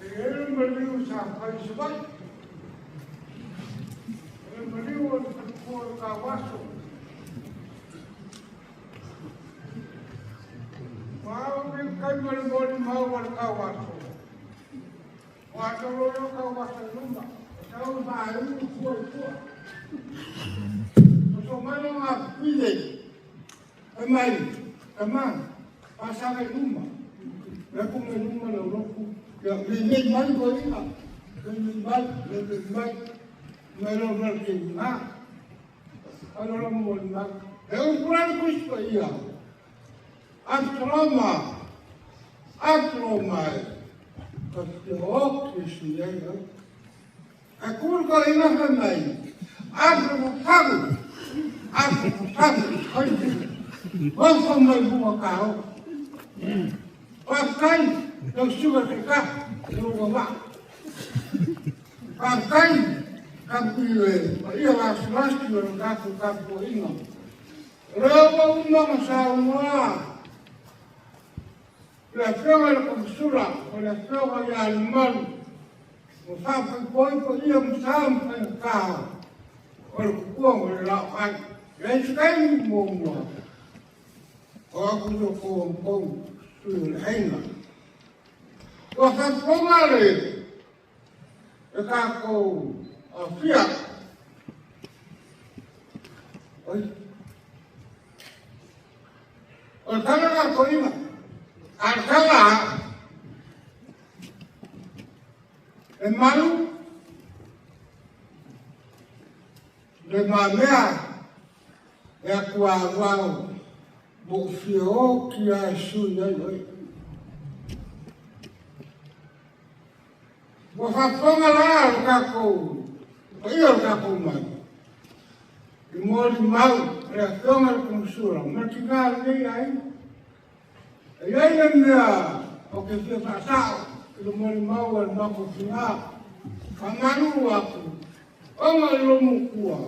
E i ai le maliu sa fai i Savaii. O le maliu o le faletua o le Tauaso. Ua au i tai ma le molimau a le Tauaso. Ua tolo le Tauaso i luma. E tau faaiu fua i tua. O so mai ngā pile. E mai, tama, pasaka i luma. Le ku mai luma le uloku. Ia, me me mai ko ina. Me me mai, me me mai. Mai lo mai ke ngā. Ano la mo mai. E u pura ni Kristo ia. Absaloma, Absaloma e. Ka te o Kristo ia. E kuru ko ina fa mai. Absaloma fagu. Absaloma fagu. Hoi. Wafo mai bua ka o. Wafkai, lau suga ke ka, lau wa. Wafkai, ka pile, ma ia la sulasti o le kaku kaku inga. Rewa uma ma sa umoa. Le afioga i le Komisula, o le afioga ia Lemalu, ua faafoifoifo ia ma sa ma faigata o le kupua ma le laoai. Leai se taimi muamua o aku i o kou sui o le aiga. Ua faafofoga le e tatou afia. Oi. O le tala la toina. A le tala e malu le mamea e atua auau mo fia o ki a e sui ai oi. Ua faafofoga la le tatou paia o le tatou Malu i molimau a le Afioga i le Komusula ma le tina o lenei aiga. E i ai le mea ou te fia faasao i le molimau a le matou tina, faamalulu atu, ona i lou matua,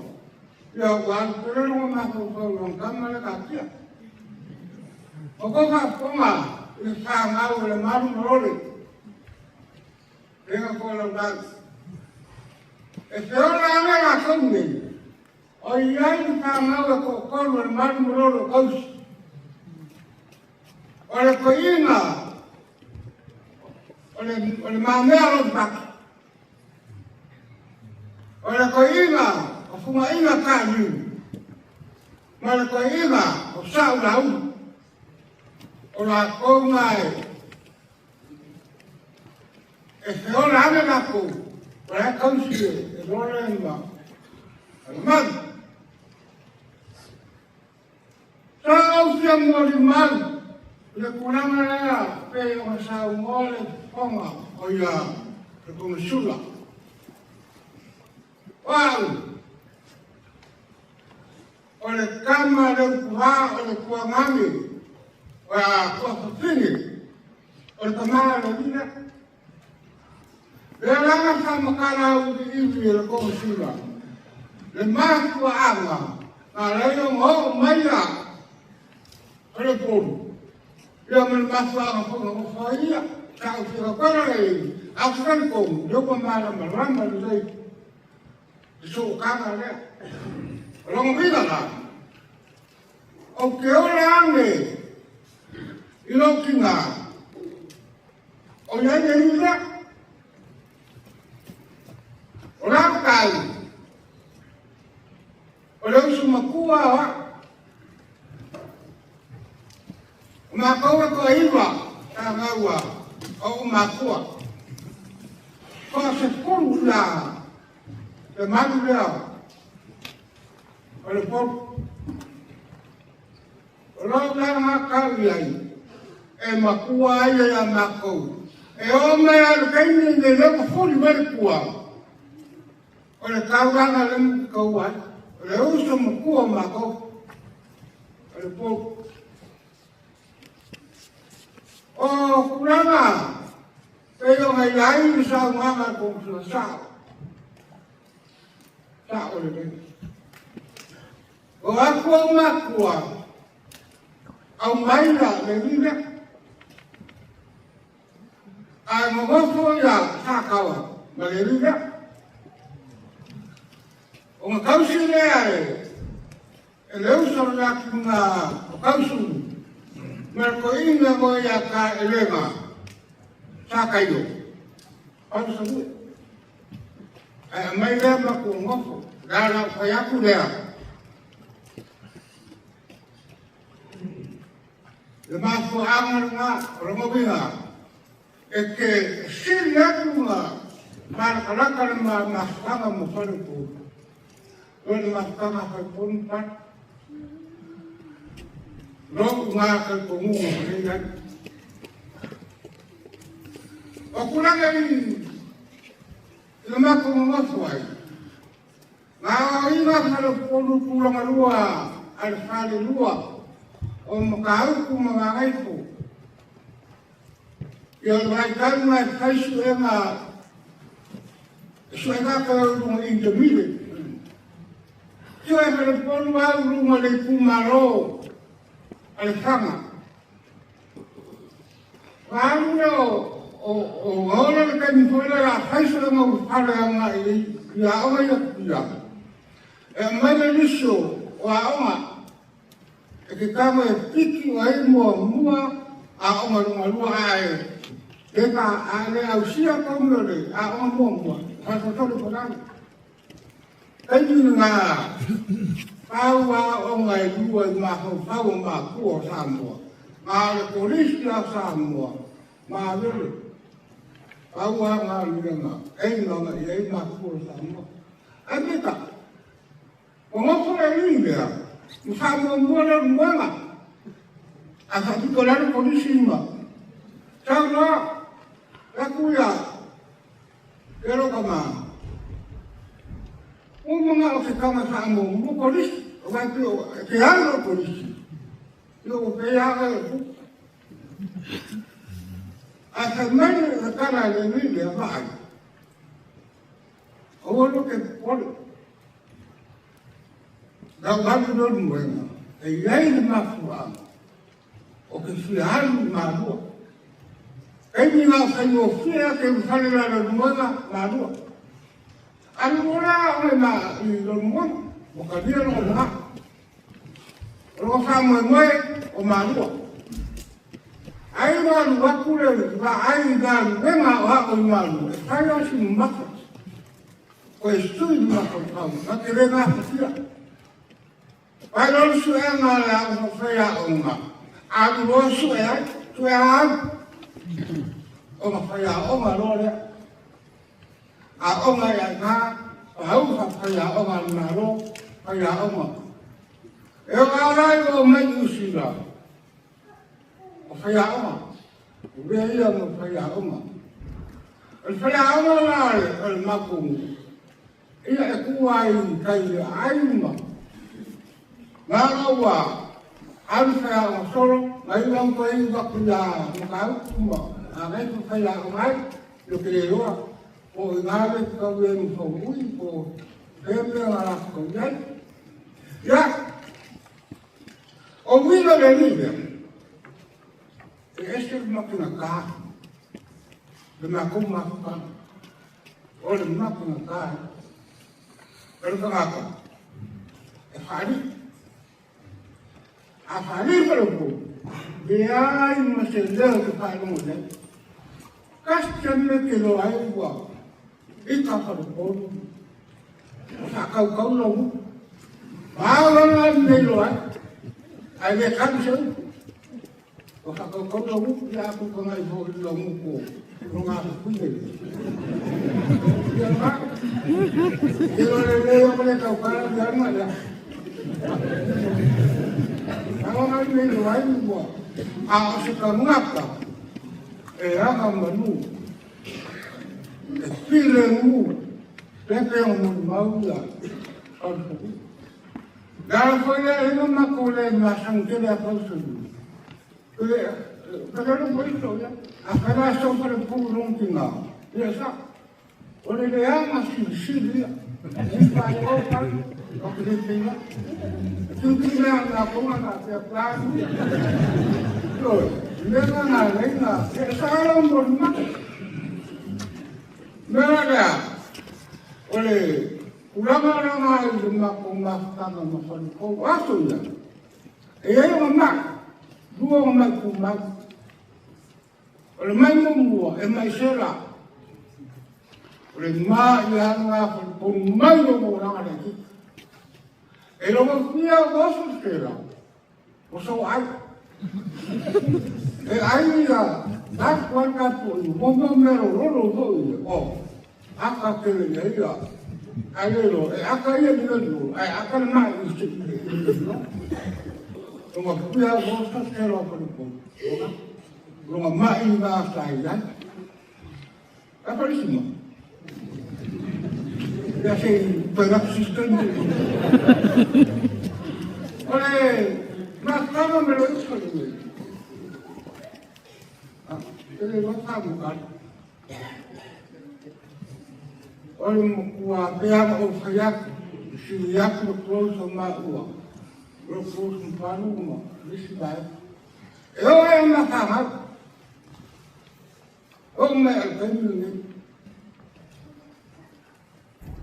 ia ua alu tele lona mafaufau i lona tama lea taatia. O tou faafofoga i le fanau e le malu ma lole. Tena koe lau lau. E feola ana latou nei, o i ai le fanau e toatolu e le malu ma lolo o tausi. O le toeaina o le mamea o lou paki. O le toeaina o Fugaina Taliu ma le toeaina o Sa'u Laulu. O latou na e feola ane latou, o la e tausi e lole ma le malu. Sa ou fia molimau i le tulaga lea pei ona saunoa le fofoga o ia le Konesula. O au, o le tama le utuā o le tuagami o a tuafafine o le tama le lina. Le langa whamakala uri iwi e le Konesula. Le matuaanga ngā leio ngō maia o le polu. Ia ma le mafuaaga foi na ofoia, sa ou fia le au talitonu, lea ua malamalama lelei le sootaga lea. O lona uiga la, ou te ola ane i lou tina, o i ai le iwi lea. O la tau, o le uso matua o au. Mākou e toaiwa tāngau a o mākua. Ko se pulu la le malu lea o le polu. O lau la ngā kau iai e makua ai ia mākou. E o mai alu kaimi ne leo ka fuli wale kua. O le kaulanga le kau ai. O le uso makua mākou. O le polu. O kulanga, peio ngai ai le saungaga kong sa. Sa o le lei. O aku au makua, au maila le lile. A ngofo ia sa kawa, ma le lile. O nga kausi lea e le uso le aki nga o kausu. Ma ko inga mo ia ka elega sa kaio. Au sa ue. Ai mai lea ma ku ngofo. La la whai aku lea. Le mafu anga ngā o le ngawinga. E ke sili atu ngā marakalaka le mafukanga mo whare pō. O le mafukanga whai pōnu pat. Roku ngā kai kongunga o nei ai. O kulanga i le makonga ngofo ai. Ngā inga whare pōnu pūlanga lua a le whare lua o makauku ma ngā ngaifo. Ia o le tau ngai whaisu e ngā suenga ka runga intermediate. Ia e whare pōnu au runga le pūmaro a le whanga. Wāmura o ora le kaimi whaere la whaisu e ngā whare anga i a onga ia pia. E mai le liso o a onga e ke kama e piki o ai mua mua a onga runga lua ae. E ka a le au sia kaumeo le a onga mua mua. Whasatore parani. Kaimi ngā pau a onga e lua i mahau pau o mākua o Samoa. Ngā le polisi a Samoa. Mā lele. Pau a ngā luranga. E ngā i e mākua o Samoa. Ai meka. O ngofo le lui mea. I whamua mua le muanga. A whapito lalo polisi ima. Tau noa. Laku ia. Kero ka mā. O mga o ke kama sa mo mo polisi. O vai te ke alo polisi. Yo o pe ya ga ku. A sa mai le kala le ni le vai. O lo ke poli. Ga ga no mo e iai le mafua. O ke fi halu ma lua. E ni ngā whai o whia ke whare la le muanga ma lua. Anu ora o le ma i lo muanga. O ka nia lo mga. O lo wha moe moe o ma lua. Ai ngā lua kure le va ai ngā luenga o hako i ngā lua. E whai o si maka. Ko e sui maka o kau. Na te re ngā whatia. Pai lolo su e ngā le au whai a o ngā. Alu loa su e ai, su e au. O ngā whai a o ngā loa lea. A o ngā ia ngā, o hau whai a o ngā ngā loa, whai a o ngā. E o ngā rai o mai usi rā. O whai a o ngā. O rea ia ngā whai a o ngā. O le whai a o ngā rā le, o le makongu. Ia e kua i kai ai uma. Ngā raua, alu whai a o ngā solo, ngai wang koe i waku ia makauku ma. A ngai ku whai a o ngai, lo ke le roa. O i ngā le kau e mwhau ui, o pēmea ngā rā kau iai. Ia, o wina le ni mea. E ese le makina kā. Le mākou mafuka. O le makina kā. O le kangaka. E whaari. A whaari wharupu. E ai ma se leo te whaelongo nei. Kasi te me te loa ai ua. I ka wharupolu. O whakaukau logu. Māolanga ai nei loa ai. Ai le kamu se upu. O O whakakau la upu ia aku ka ngai ho i la nguko. No ngā kuine. Ia ngā. Ia le le o le tau kara ia ngā ia. Awa ngai nei lo ai mua. A o se ka ngata. E anga manu. E pile ngu. Pepe o mo mau ia. Gara foi le ina mako le masang tele a pausu. Ka le mo iso ia. A ka so pa le pu rong ki ngā. Ia sa. O le le anga si si ia. E pa o pa. O ke le pinga. Tu ki mea ngā konga ngā te planu. Toi, me ngā ngā le ngā. E sa ala mo ma. Mea lea. O le kulanga na ngā i le mako mafutanga ma whaliko. Aso ia. E ai o ma. Lua o mai ku mai. O le mai mo e mai sela. O le ma i hanga whaliko mai o mo ranga le ki. E lo mo fia o oso sela. O so ai. E ai ia. Tā kua kapo i mo mo mero roro ho i. O. Aka kele ia ia. Ai lo, e aka ia ni lo, ai aka le mai i se i no. Tonga pia o sa sela ko ko. Tonga mai ngā sa ia. A parisima. Ia se pera system. Ole, ma kama me lo iso ni. Ah, ele lo ka mo ka. Ole mo kua pea o whaiak, si iaku lo close o ma ua. Lo close mo panu ma, lisi bai. E o e ma whanga. O me al kaimi ni.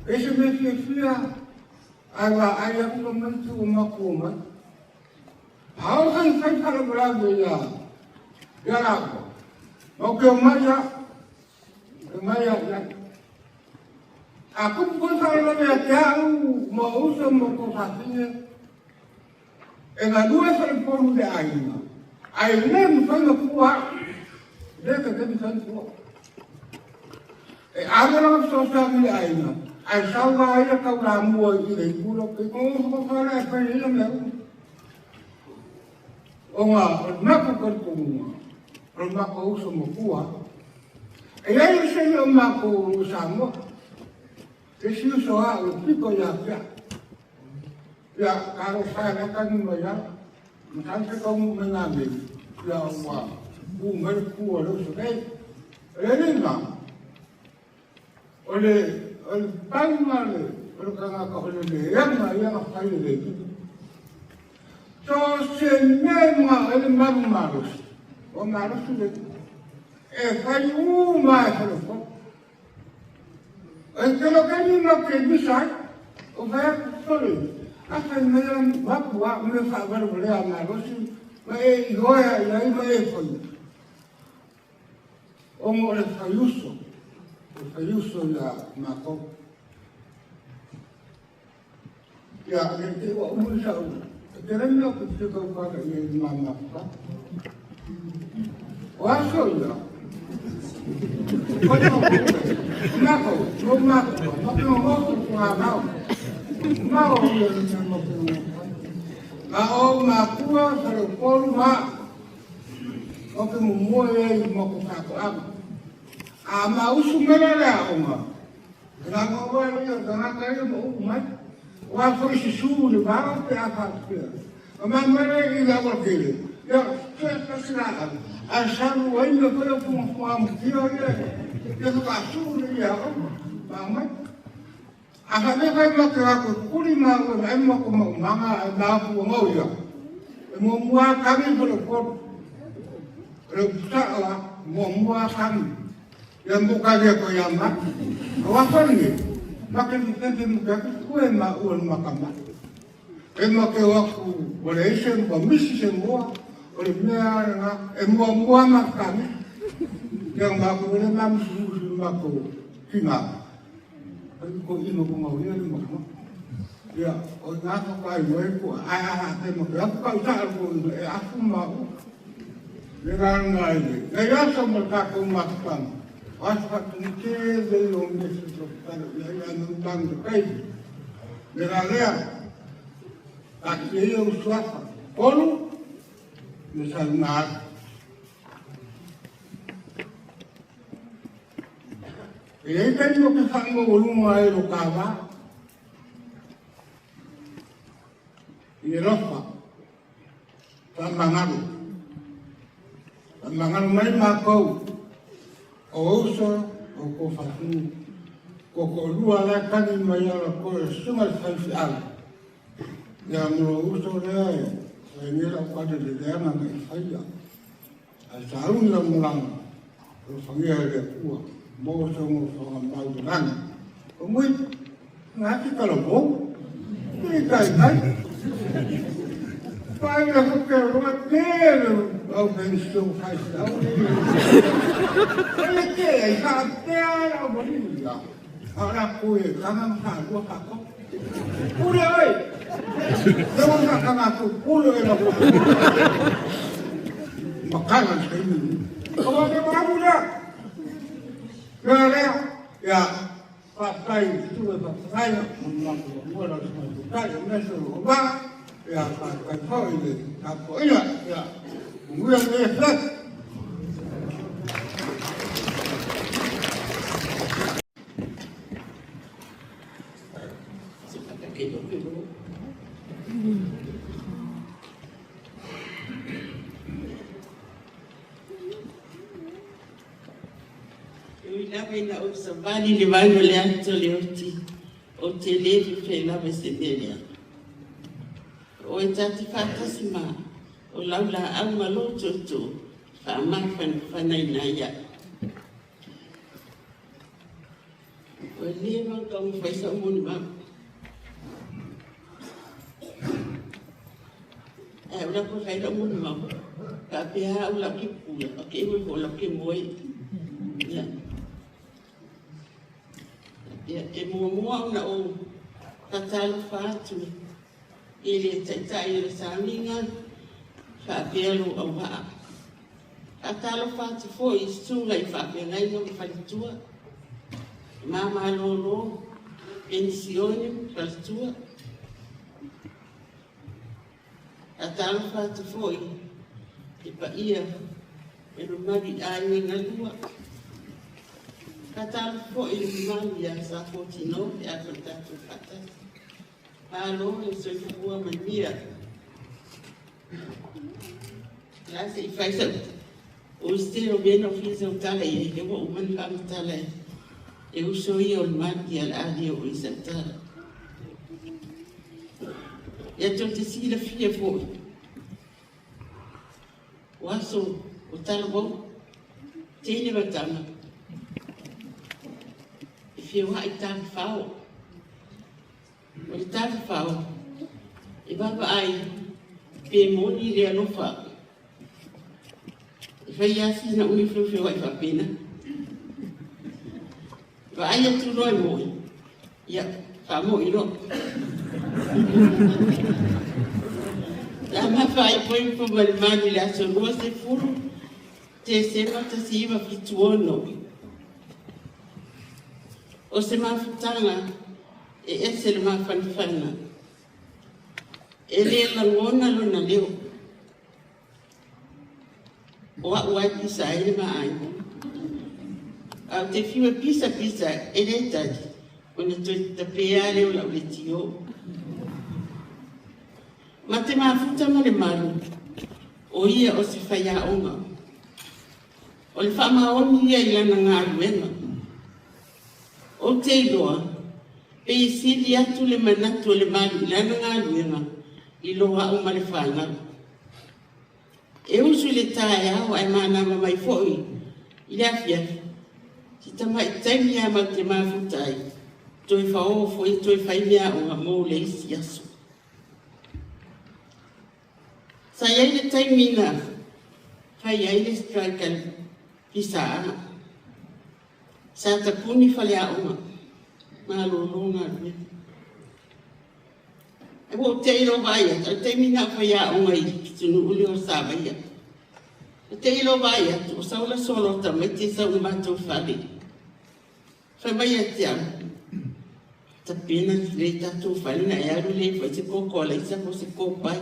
E se me fia fia, ai wa ai aku lo mantu o maku mai. Hao kai kai whara mrago ia, ia rako. O ke o mai ia, o mai ia ia. A kupu koe whakalame a te au, ma uso mo ko whawhine. E ngā lua whare polu le aina. Ai le mwhainga pua, le ka te mwhainga pua. E āmara so sa le aina. Ai sau ga ia kau la mua i le kula ke ko ko whare e whai ina mea. O ngā, o mako ka tunga, o mako uso mo pua. E ai se o mako Samoa. E si uso a o piko ia pia. Ia, karo whae na kangi mai ia. Matan se kau me ngā me. Ia ua, u mere kua le uso nei. E ringa. O le paunga le, o le kangaka o le le anga ia nga whai le le. So se me mga e le maru marosi. O marosi le. E whai u mai whare E te lo kani ma ke misai, o whai aku. A whai mea mapua, me wha waru lea marosi, ma e i hoea i ai ma e whai. O mo le whaiuso, o whaiuso ia mākou. Ia, e te ua umuri sa u. E te remi o te te kau whaka i e mā mapua. O aso ia, Mako, no mako, mako mako ko ngā mau. Mau ia le mea mako ngā. A o makua whare polu ma. O ke mua e i mako whako ama. A ma usu mera lea o ngā. Ngā ngā wā ia tangata ia ma uku mai. Wa foi si su le vao pe a whakapea. O ma mere i la wakele. Ia, se kasira a salu ai me koe o punga wha mutio ia. Ia ka su le ia o. Ma mai. A ka me kai ma te ako kuri ma o e ma ko ma manga e ma pu ngau ia. E mo mua kami ko le ko. Le puta la mo mua kami. Ia mo ka ia ko ia ma. O wa ko ni. Ma ke ni te mo ka ku e ma o ma ka ma. E ma ke wa ku o le ese mo misi se mo o le mea nga e mua mua ma kami. Ia ma ko le ma musu ma ko ki ngā. Ko ino ko ngau ia le ma. Ia o ngā whakai mo e ko ai a te mo ke aku kau sa ko e afu ma u. Le ganga ai le. Nei aso mo tākou mafutanga. O aso whatumite le o me se tō taro i ai anu tangu te kai. Le rā lea, a ki e o suafa. Polu, me sa ngā atu. E ei taimi o ke whaamaualuga ai lo kāwā. I e lofa, whaamangalo. Whaamangalo mai mākou, o uso, o ko whatunu. Ko ko lua la kani mai ala ko e sunga le whaiwhiau. Ia mo lo uso lea e, o e ngira o kade le leanga ngai whaia. Ae sauni lau malaga, o lo fagia e le Atua, mo se ono faga mau le lagi. O mui, nga ki kala mou, ki kai kai. Pai le hoke o roa te le au whai so whai au le. Le te ai ha te ara o mori ia. Ara ko e kanga ha lua ka ko. Pule oi. Le ona kanga ku pule e la. Makala sa ini. O wa ke maru lea. Lea lea. Ia, faafetai i le tupe faafetai mo le matou mua lau susuga i le Taitai aemaise o lou auvaa. Ia, faafetai foi i le tapuaiga. Ia, manuia lenei afiafi. E ui lava ina ou savali le vai o le ato le oti, ou te lē fefe lava i se mea lea. O oe ta te faatasi ma o lau laau ma lou tootoo faamafanafanaina ai au. Ua leva ona taumafai sau molimau. Ae o lau fai lau molimau, faapea au lau ke pula, o ke iwe fo lau ke moe. Ia. Ia, e muamua ona ou faatalofa atu i le Taitai o le Sauniga faapea lou auvaa. Faatalofa atu foi i susuga i faafeagaiga ma faletua, mamalolo, penisione ma faletua. Faatalofa atu foi i paia e mamalu i aiga galua. Faatalofa foi i le mamalu ia Safuatino pe a foi tatou faatasi. Malo le soifua manuia. La se i fai sau o se o mea na fia sau tala i ai, lea ua uma ona faamatala e uso ia o le mati a le a le oo i sau tala. Ia tou te silafia foi, o aso o talavou, teine ma tama, e feoai tafafao. O le tafafao, e vaavaai pe moni le alofa. E fai lava sina umi feofeoai faapena. Vaai atu loa e moe, ia, faamo'i loa. Sa ma faaipoipo ma le malu i le aso 20 Tesema 1976. O se mafutaga e ese le mafanafana. E le lagona lona leo. O a'u ai pisa ai le ma aiga. Ae ou te fiu e pisa pisa e le tali, ona toe tapē a lea o la'u leitio. Ma te mafuta ma le malu, o ia o se faiaoga. O le faamaoni ia i lana galuega. Ou te iloa, pei e sili atu le manatu o le malu i lana galuega i lo a'u ma le fanau. E usu i le taeao ae manava mai foi i le afiafi, si tamai taimi lava matou te mafuta ai, toe faoa foi toe fai meaaoga mo le isi aso. Sa i ai le taimi na fai ai le strike a le PSA. Sa tapuni faleaoga, malolo galuega. Ae ua ou te i lou vaai atu, o le taimi na o faiaoga i le pitonuu lea o Savaia. E te ilo vai atu, o saula solo tamaiti e sau i matou fale. Fai mai ia te au, tapena lelei tatou fale na e alu lea fai se koko a laisa po o se kopai.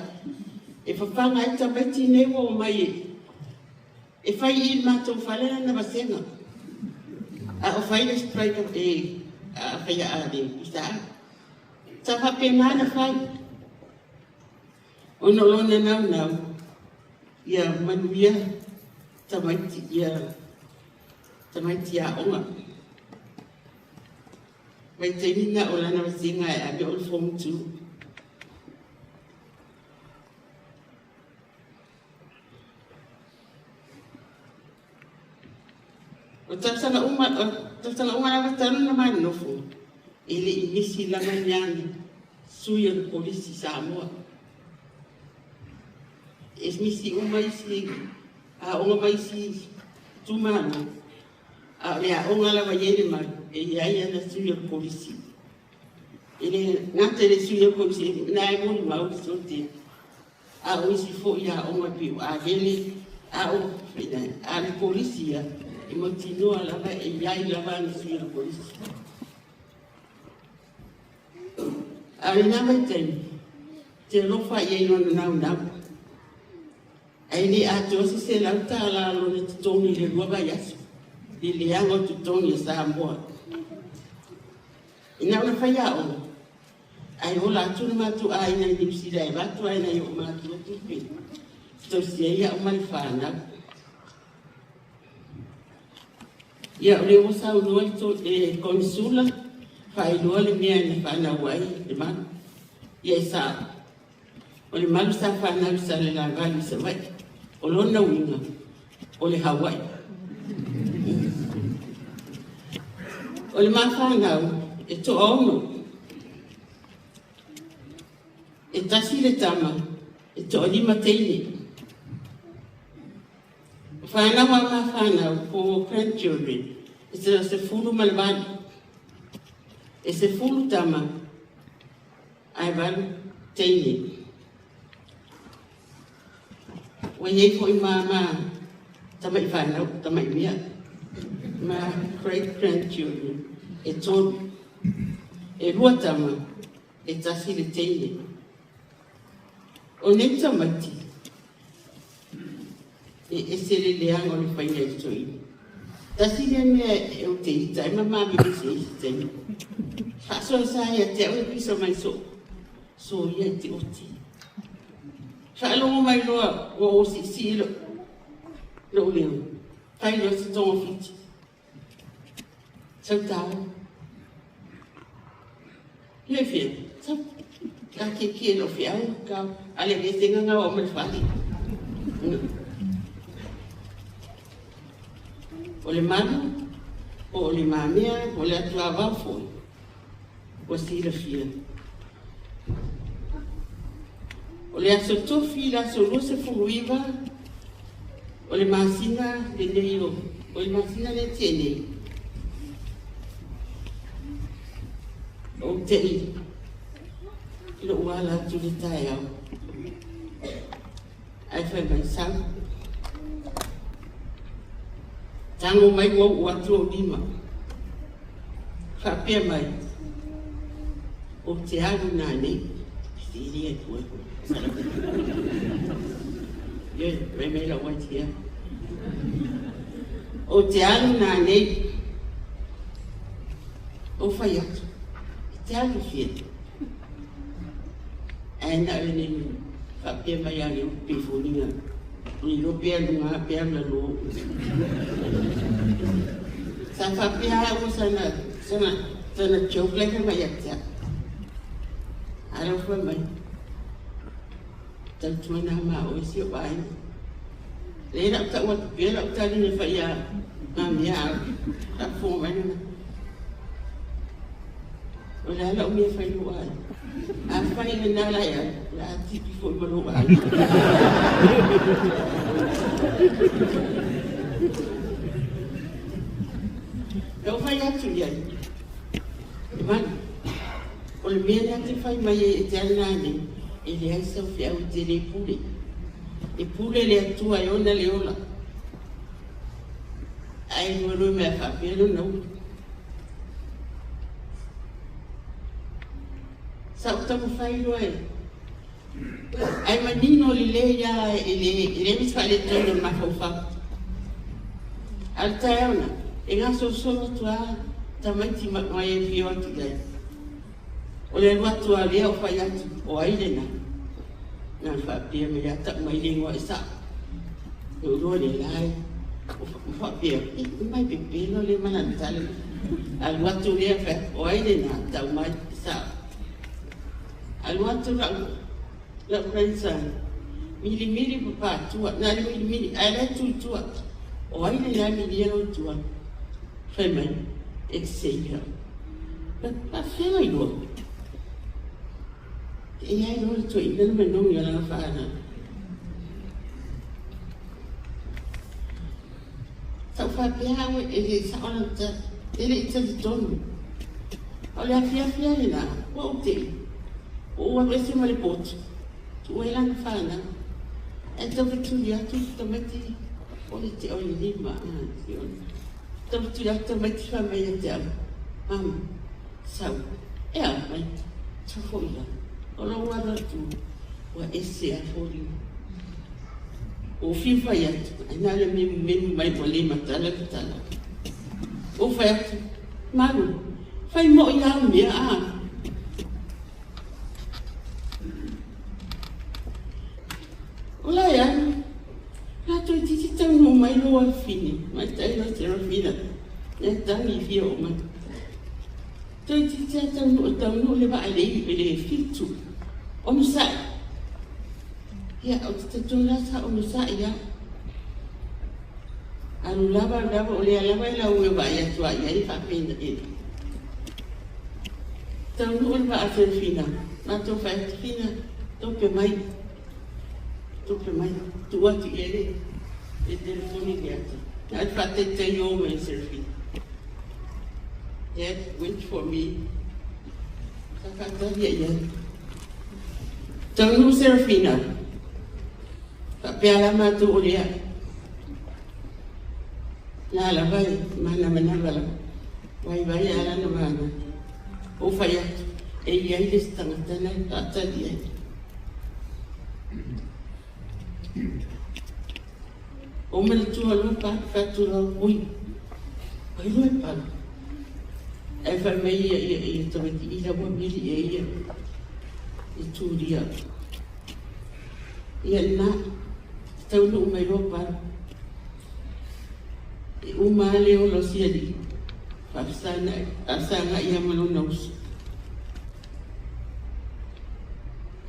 E fafaga ai tamaiti nei ua omai e fai i le matou fale lana vasega. A o fai le strike e a faia a le pusa. Sa faapena na fai. Ona o lona naunau, ia manuia tamaiti, ia tamaiti aoga. Vaitaimi na o lana vasega e ave o le Form 2. O tausaga uma, o tausaga uma lava talu na ma nofo, e le i misi lava ni ana sui o le polisi Samoa. E misi uma isi aoga ma isi itumalo, a o le aoga lava i ai le Malu, e i ai ana sui o le polisi. E le gata i le sui o le polisi, na e molimau le sote. A o isi foi aoga pei o Avele, a o a le polisi ia, e mautinoa lava e i ai lava ana sui o le polisi. A o lena vaitaimi, te alofa i ai lona naunau. Ae le atoa se $100 lona totogi i le 2 vaiaso, i le leaga o totogi a Samoa. Ina ona fai aoga, ae ola atu le matou aiga i Niu Sila e avatu ai nai o matua tupe, tausi ai au ma le fanau. Ia o lea ua saunoa le konesula, faailoa le mea na fanau ai le Malu. Ia e sao. O le Malu sa fanau i Salelavalu i Savaii. O lona uiga, o le Hawaii. O le mafanau e toaono. E tasi le tama, e toalima teine. O fanau a mafanau po grandchildren, e 18. E 10 tama, ae 8 teine. Ua iai foi ma tama'i fanau, tama'i mea, ma great grandchildren e 3. E 2 tama, e tasi le teine. O nei tamaiti, e ese le leaga o le faiga i le toeaina. Tasi lea mea e ou te ita ai ma mavevesi ai i se taimi. Faasoasoa ia te au e pisa mai soo, soia i te oti. Faalogo mai loa ua ou siisii lou leo, fai loa se togafiti. Sau tao. Ia e fia, sau. Ka kiekie lou feau, ka ale vesenga ngau o ma le fale. O le Malu, po o le Mamea, po o le Atuavao foi, ua silafia. O le aso tofi, le aso 29, o le masina lenei o le masina lea tea nei. Ou te i lou ala atu le taeao. Ae fai mai sau. Tago mai ua uu atu ou lima. Faapea mai, ou te alu nanei. Sili atu e. Ioe, fai mai lau aitia. Ou te alu nanei. Ou fai atu, e te alu fia. Ae na o lenei faapea mai a le pe foliga. O le iloa pe alu gā pe alu lalo. Sa faapea au sana, sana, sana joke lai fai mai ia te au. A lau fai mai, tautuana ma oe si o aiga. Le lau tau atu pea lau tali na fai ia ngā mea au. Faafofoga mai lena. O le a lau mea fai lou aiga. A fai lena la e alu, o le a tipi foi ma lou aiga. Na ou fai atu i ai, e Malu, o le mea lea te fai mai ai e te alu nanei, e leai sau feau e te le pule. E pule le Atua e ona le ola. Ai lua mea faapea lona ulu. Sa ou taumafai loa e ae manino lelei lava e leai ma se faaletonu o le mafaufau. A o le taeao na, e gasolosolo atu lava tamaiti mai e afio atu i ai. O le alu atu lava o lea o fai atu, o ai lena? Na faapea mai lava tau mai le igoa e sao. Ou iloa lea la e faapea, e mai pepelo le ma lana tala. Alu atu lea fai atu, o ai lena? Tau mai, e sao. Alu atu lau grandson, milimili papatua, na le milimili, ae le tu i tua. O ai lena milia lau tua? Fai mai, Xavier. Faafela i lua. E iai loa le toeaina le manogi o lana fanau. Sa ou faapea au e le sao lana tala, e le i talitonu. O le afiafi lava lena, ua ou tei, ua ou alu ese ma le potu, tuu ai lana fanau. Ae tau fetuli atu le tamaiti o le tea o le 5, tau fetuli atu tamaiti fai mai ia te au, Mama, sau, e a mai, sau foi la. O lou alu atu, ua ese lava foliga. Ua ou fiu fai atu, ae na o le memumemu mai ua le matala le tala. Ua ou fai atu, Malu, fai moi au mea a. O la e alu, la toeitiiti taunuu mai lou afafine, matai loa Serafina, e tagi fia oo mai. Toeitiiti lava taunuu, taunuu le vaa i le 7, onosai. Ia, ou te talitonu la sa onosai lava. Alu lava, alu lava, o lea lava e lauga vaai atu lava i ai faapena e. Taunuu le vaa Serafina, matou fai atu, Fina, tope mai. Tope mai, tuu atu i ai le telefoni le ata. Na o le faataitai o mai Serafina. Dad, wait for me. Sa faatali i ai. Taunuu Serafina, faapea la matou o lea. Na lava e manamanava lava. Vaivai a lana mana. Ou fai atu, e i ai le isi tagata na e faatali ai. Ou manatua loa palu, fai atu loa, ui, ai loa e palu. Ae fai mai ia ia ia tamaiti ila ua mili e ia i tulia. Ia lena, taunuu mai loa palu. E uma lava le ola o si alii, faafesagai lava ma lona uso.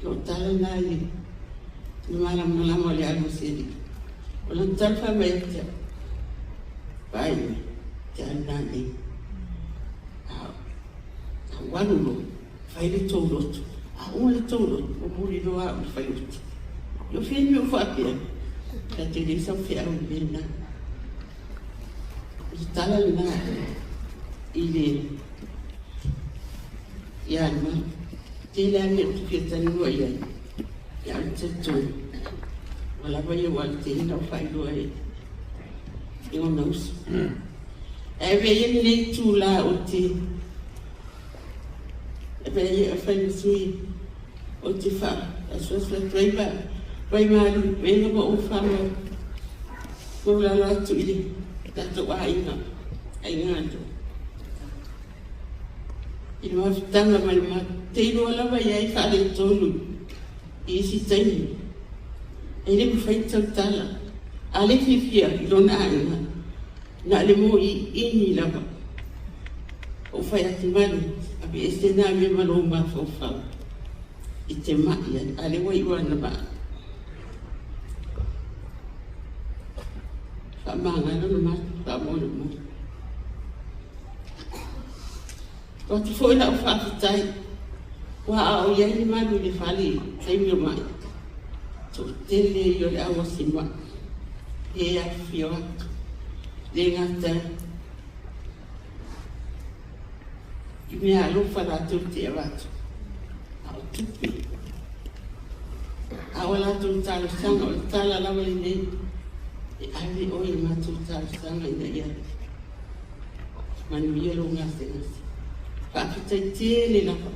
O lou tala lena i le malamalama o le alu o si alii. O lana tala fai mai ia te au, vaai oe, te alu nanei. A ou alu loa, fai le tou lotu. A uma le tou lotu, momoli loa au i le faleotu. O fea le mea ua faapea? Ta te le sau feau i le mea lena. O le tala lena i le ia le malu. Tele lava mea ou te fia talanoa i ai, ae o le talitonu, ua lava ia ua alu tele na ou faailoa e ona uso. Ae avea ia lenei itula ou te avea ia e fai ma sui ou te faaasuasu atu ai vaimalu pena ua ou faamaualalo atu i le tatou aiga aiga i le mafutaga ma le te iloa lava i ai faaletonu i isi taimi. E le mafai ona tautala. A le fiafia i lona aiga, na o le moiiini lava. Ou fai atu malu, aveese na mea ma lou mafaufau i te mai ai, a lea ua iu lana maa. Faamagalo le malu, faamolemole. Avatu foi lau faafetai, ua a o i ai le malu i le fale i taimi o mai. Toatele ia o le au asimai, le afifio atu, le gata i mea alofa latou te avatu, a o tupe. A o a latou talosaga, o le tala lava lenei, e ave oe i le matou talosaga ina ia Manuia lou gasegase. Faafetai tele lava.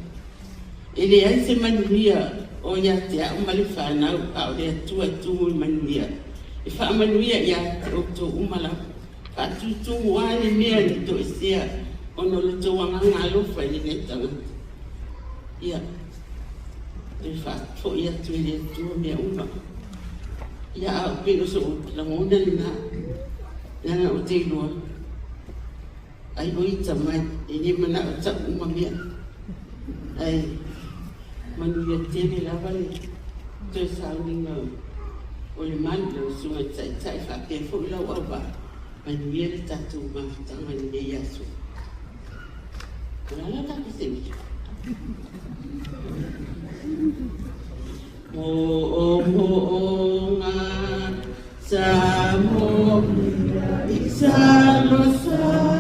E leai se manuia o ia te au ma le fanau, a o le Atua e tumu i manuia. E faamanuia ia te outou uma lava. Faatutumu a le mea na toesea ona o le tou agaga alofa i lenei tagata. Ia, toe faafoi atu i le Atua mea uma. Ia, a o pei o sou lagona lena, leaga ou te iloa, ai o ita mai, e le manao e tau uma mea. Ae manuia tele lava le toe sauniga o le malu lau susuga i le Taitai faapea foi lau auvaa, manuia le tatou mafutaga i lenei aso. O le a la tatou se utu? Moomooga sa mo salo sa.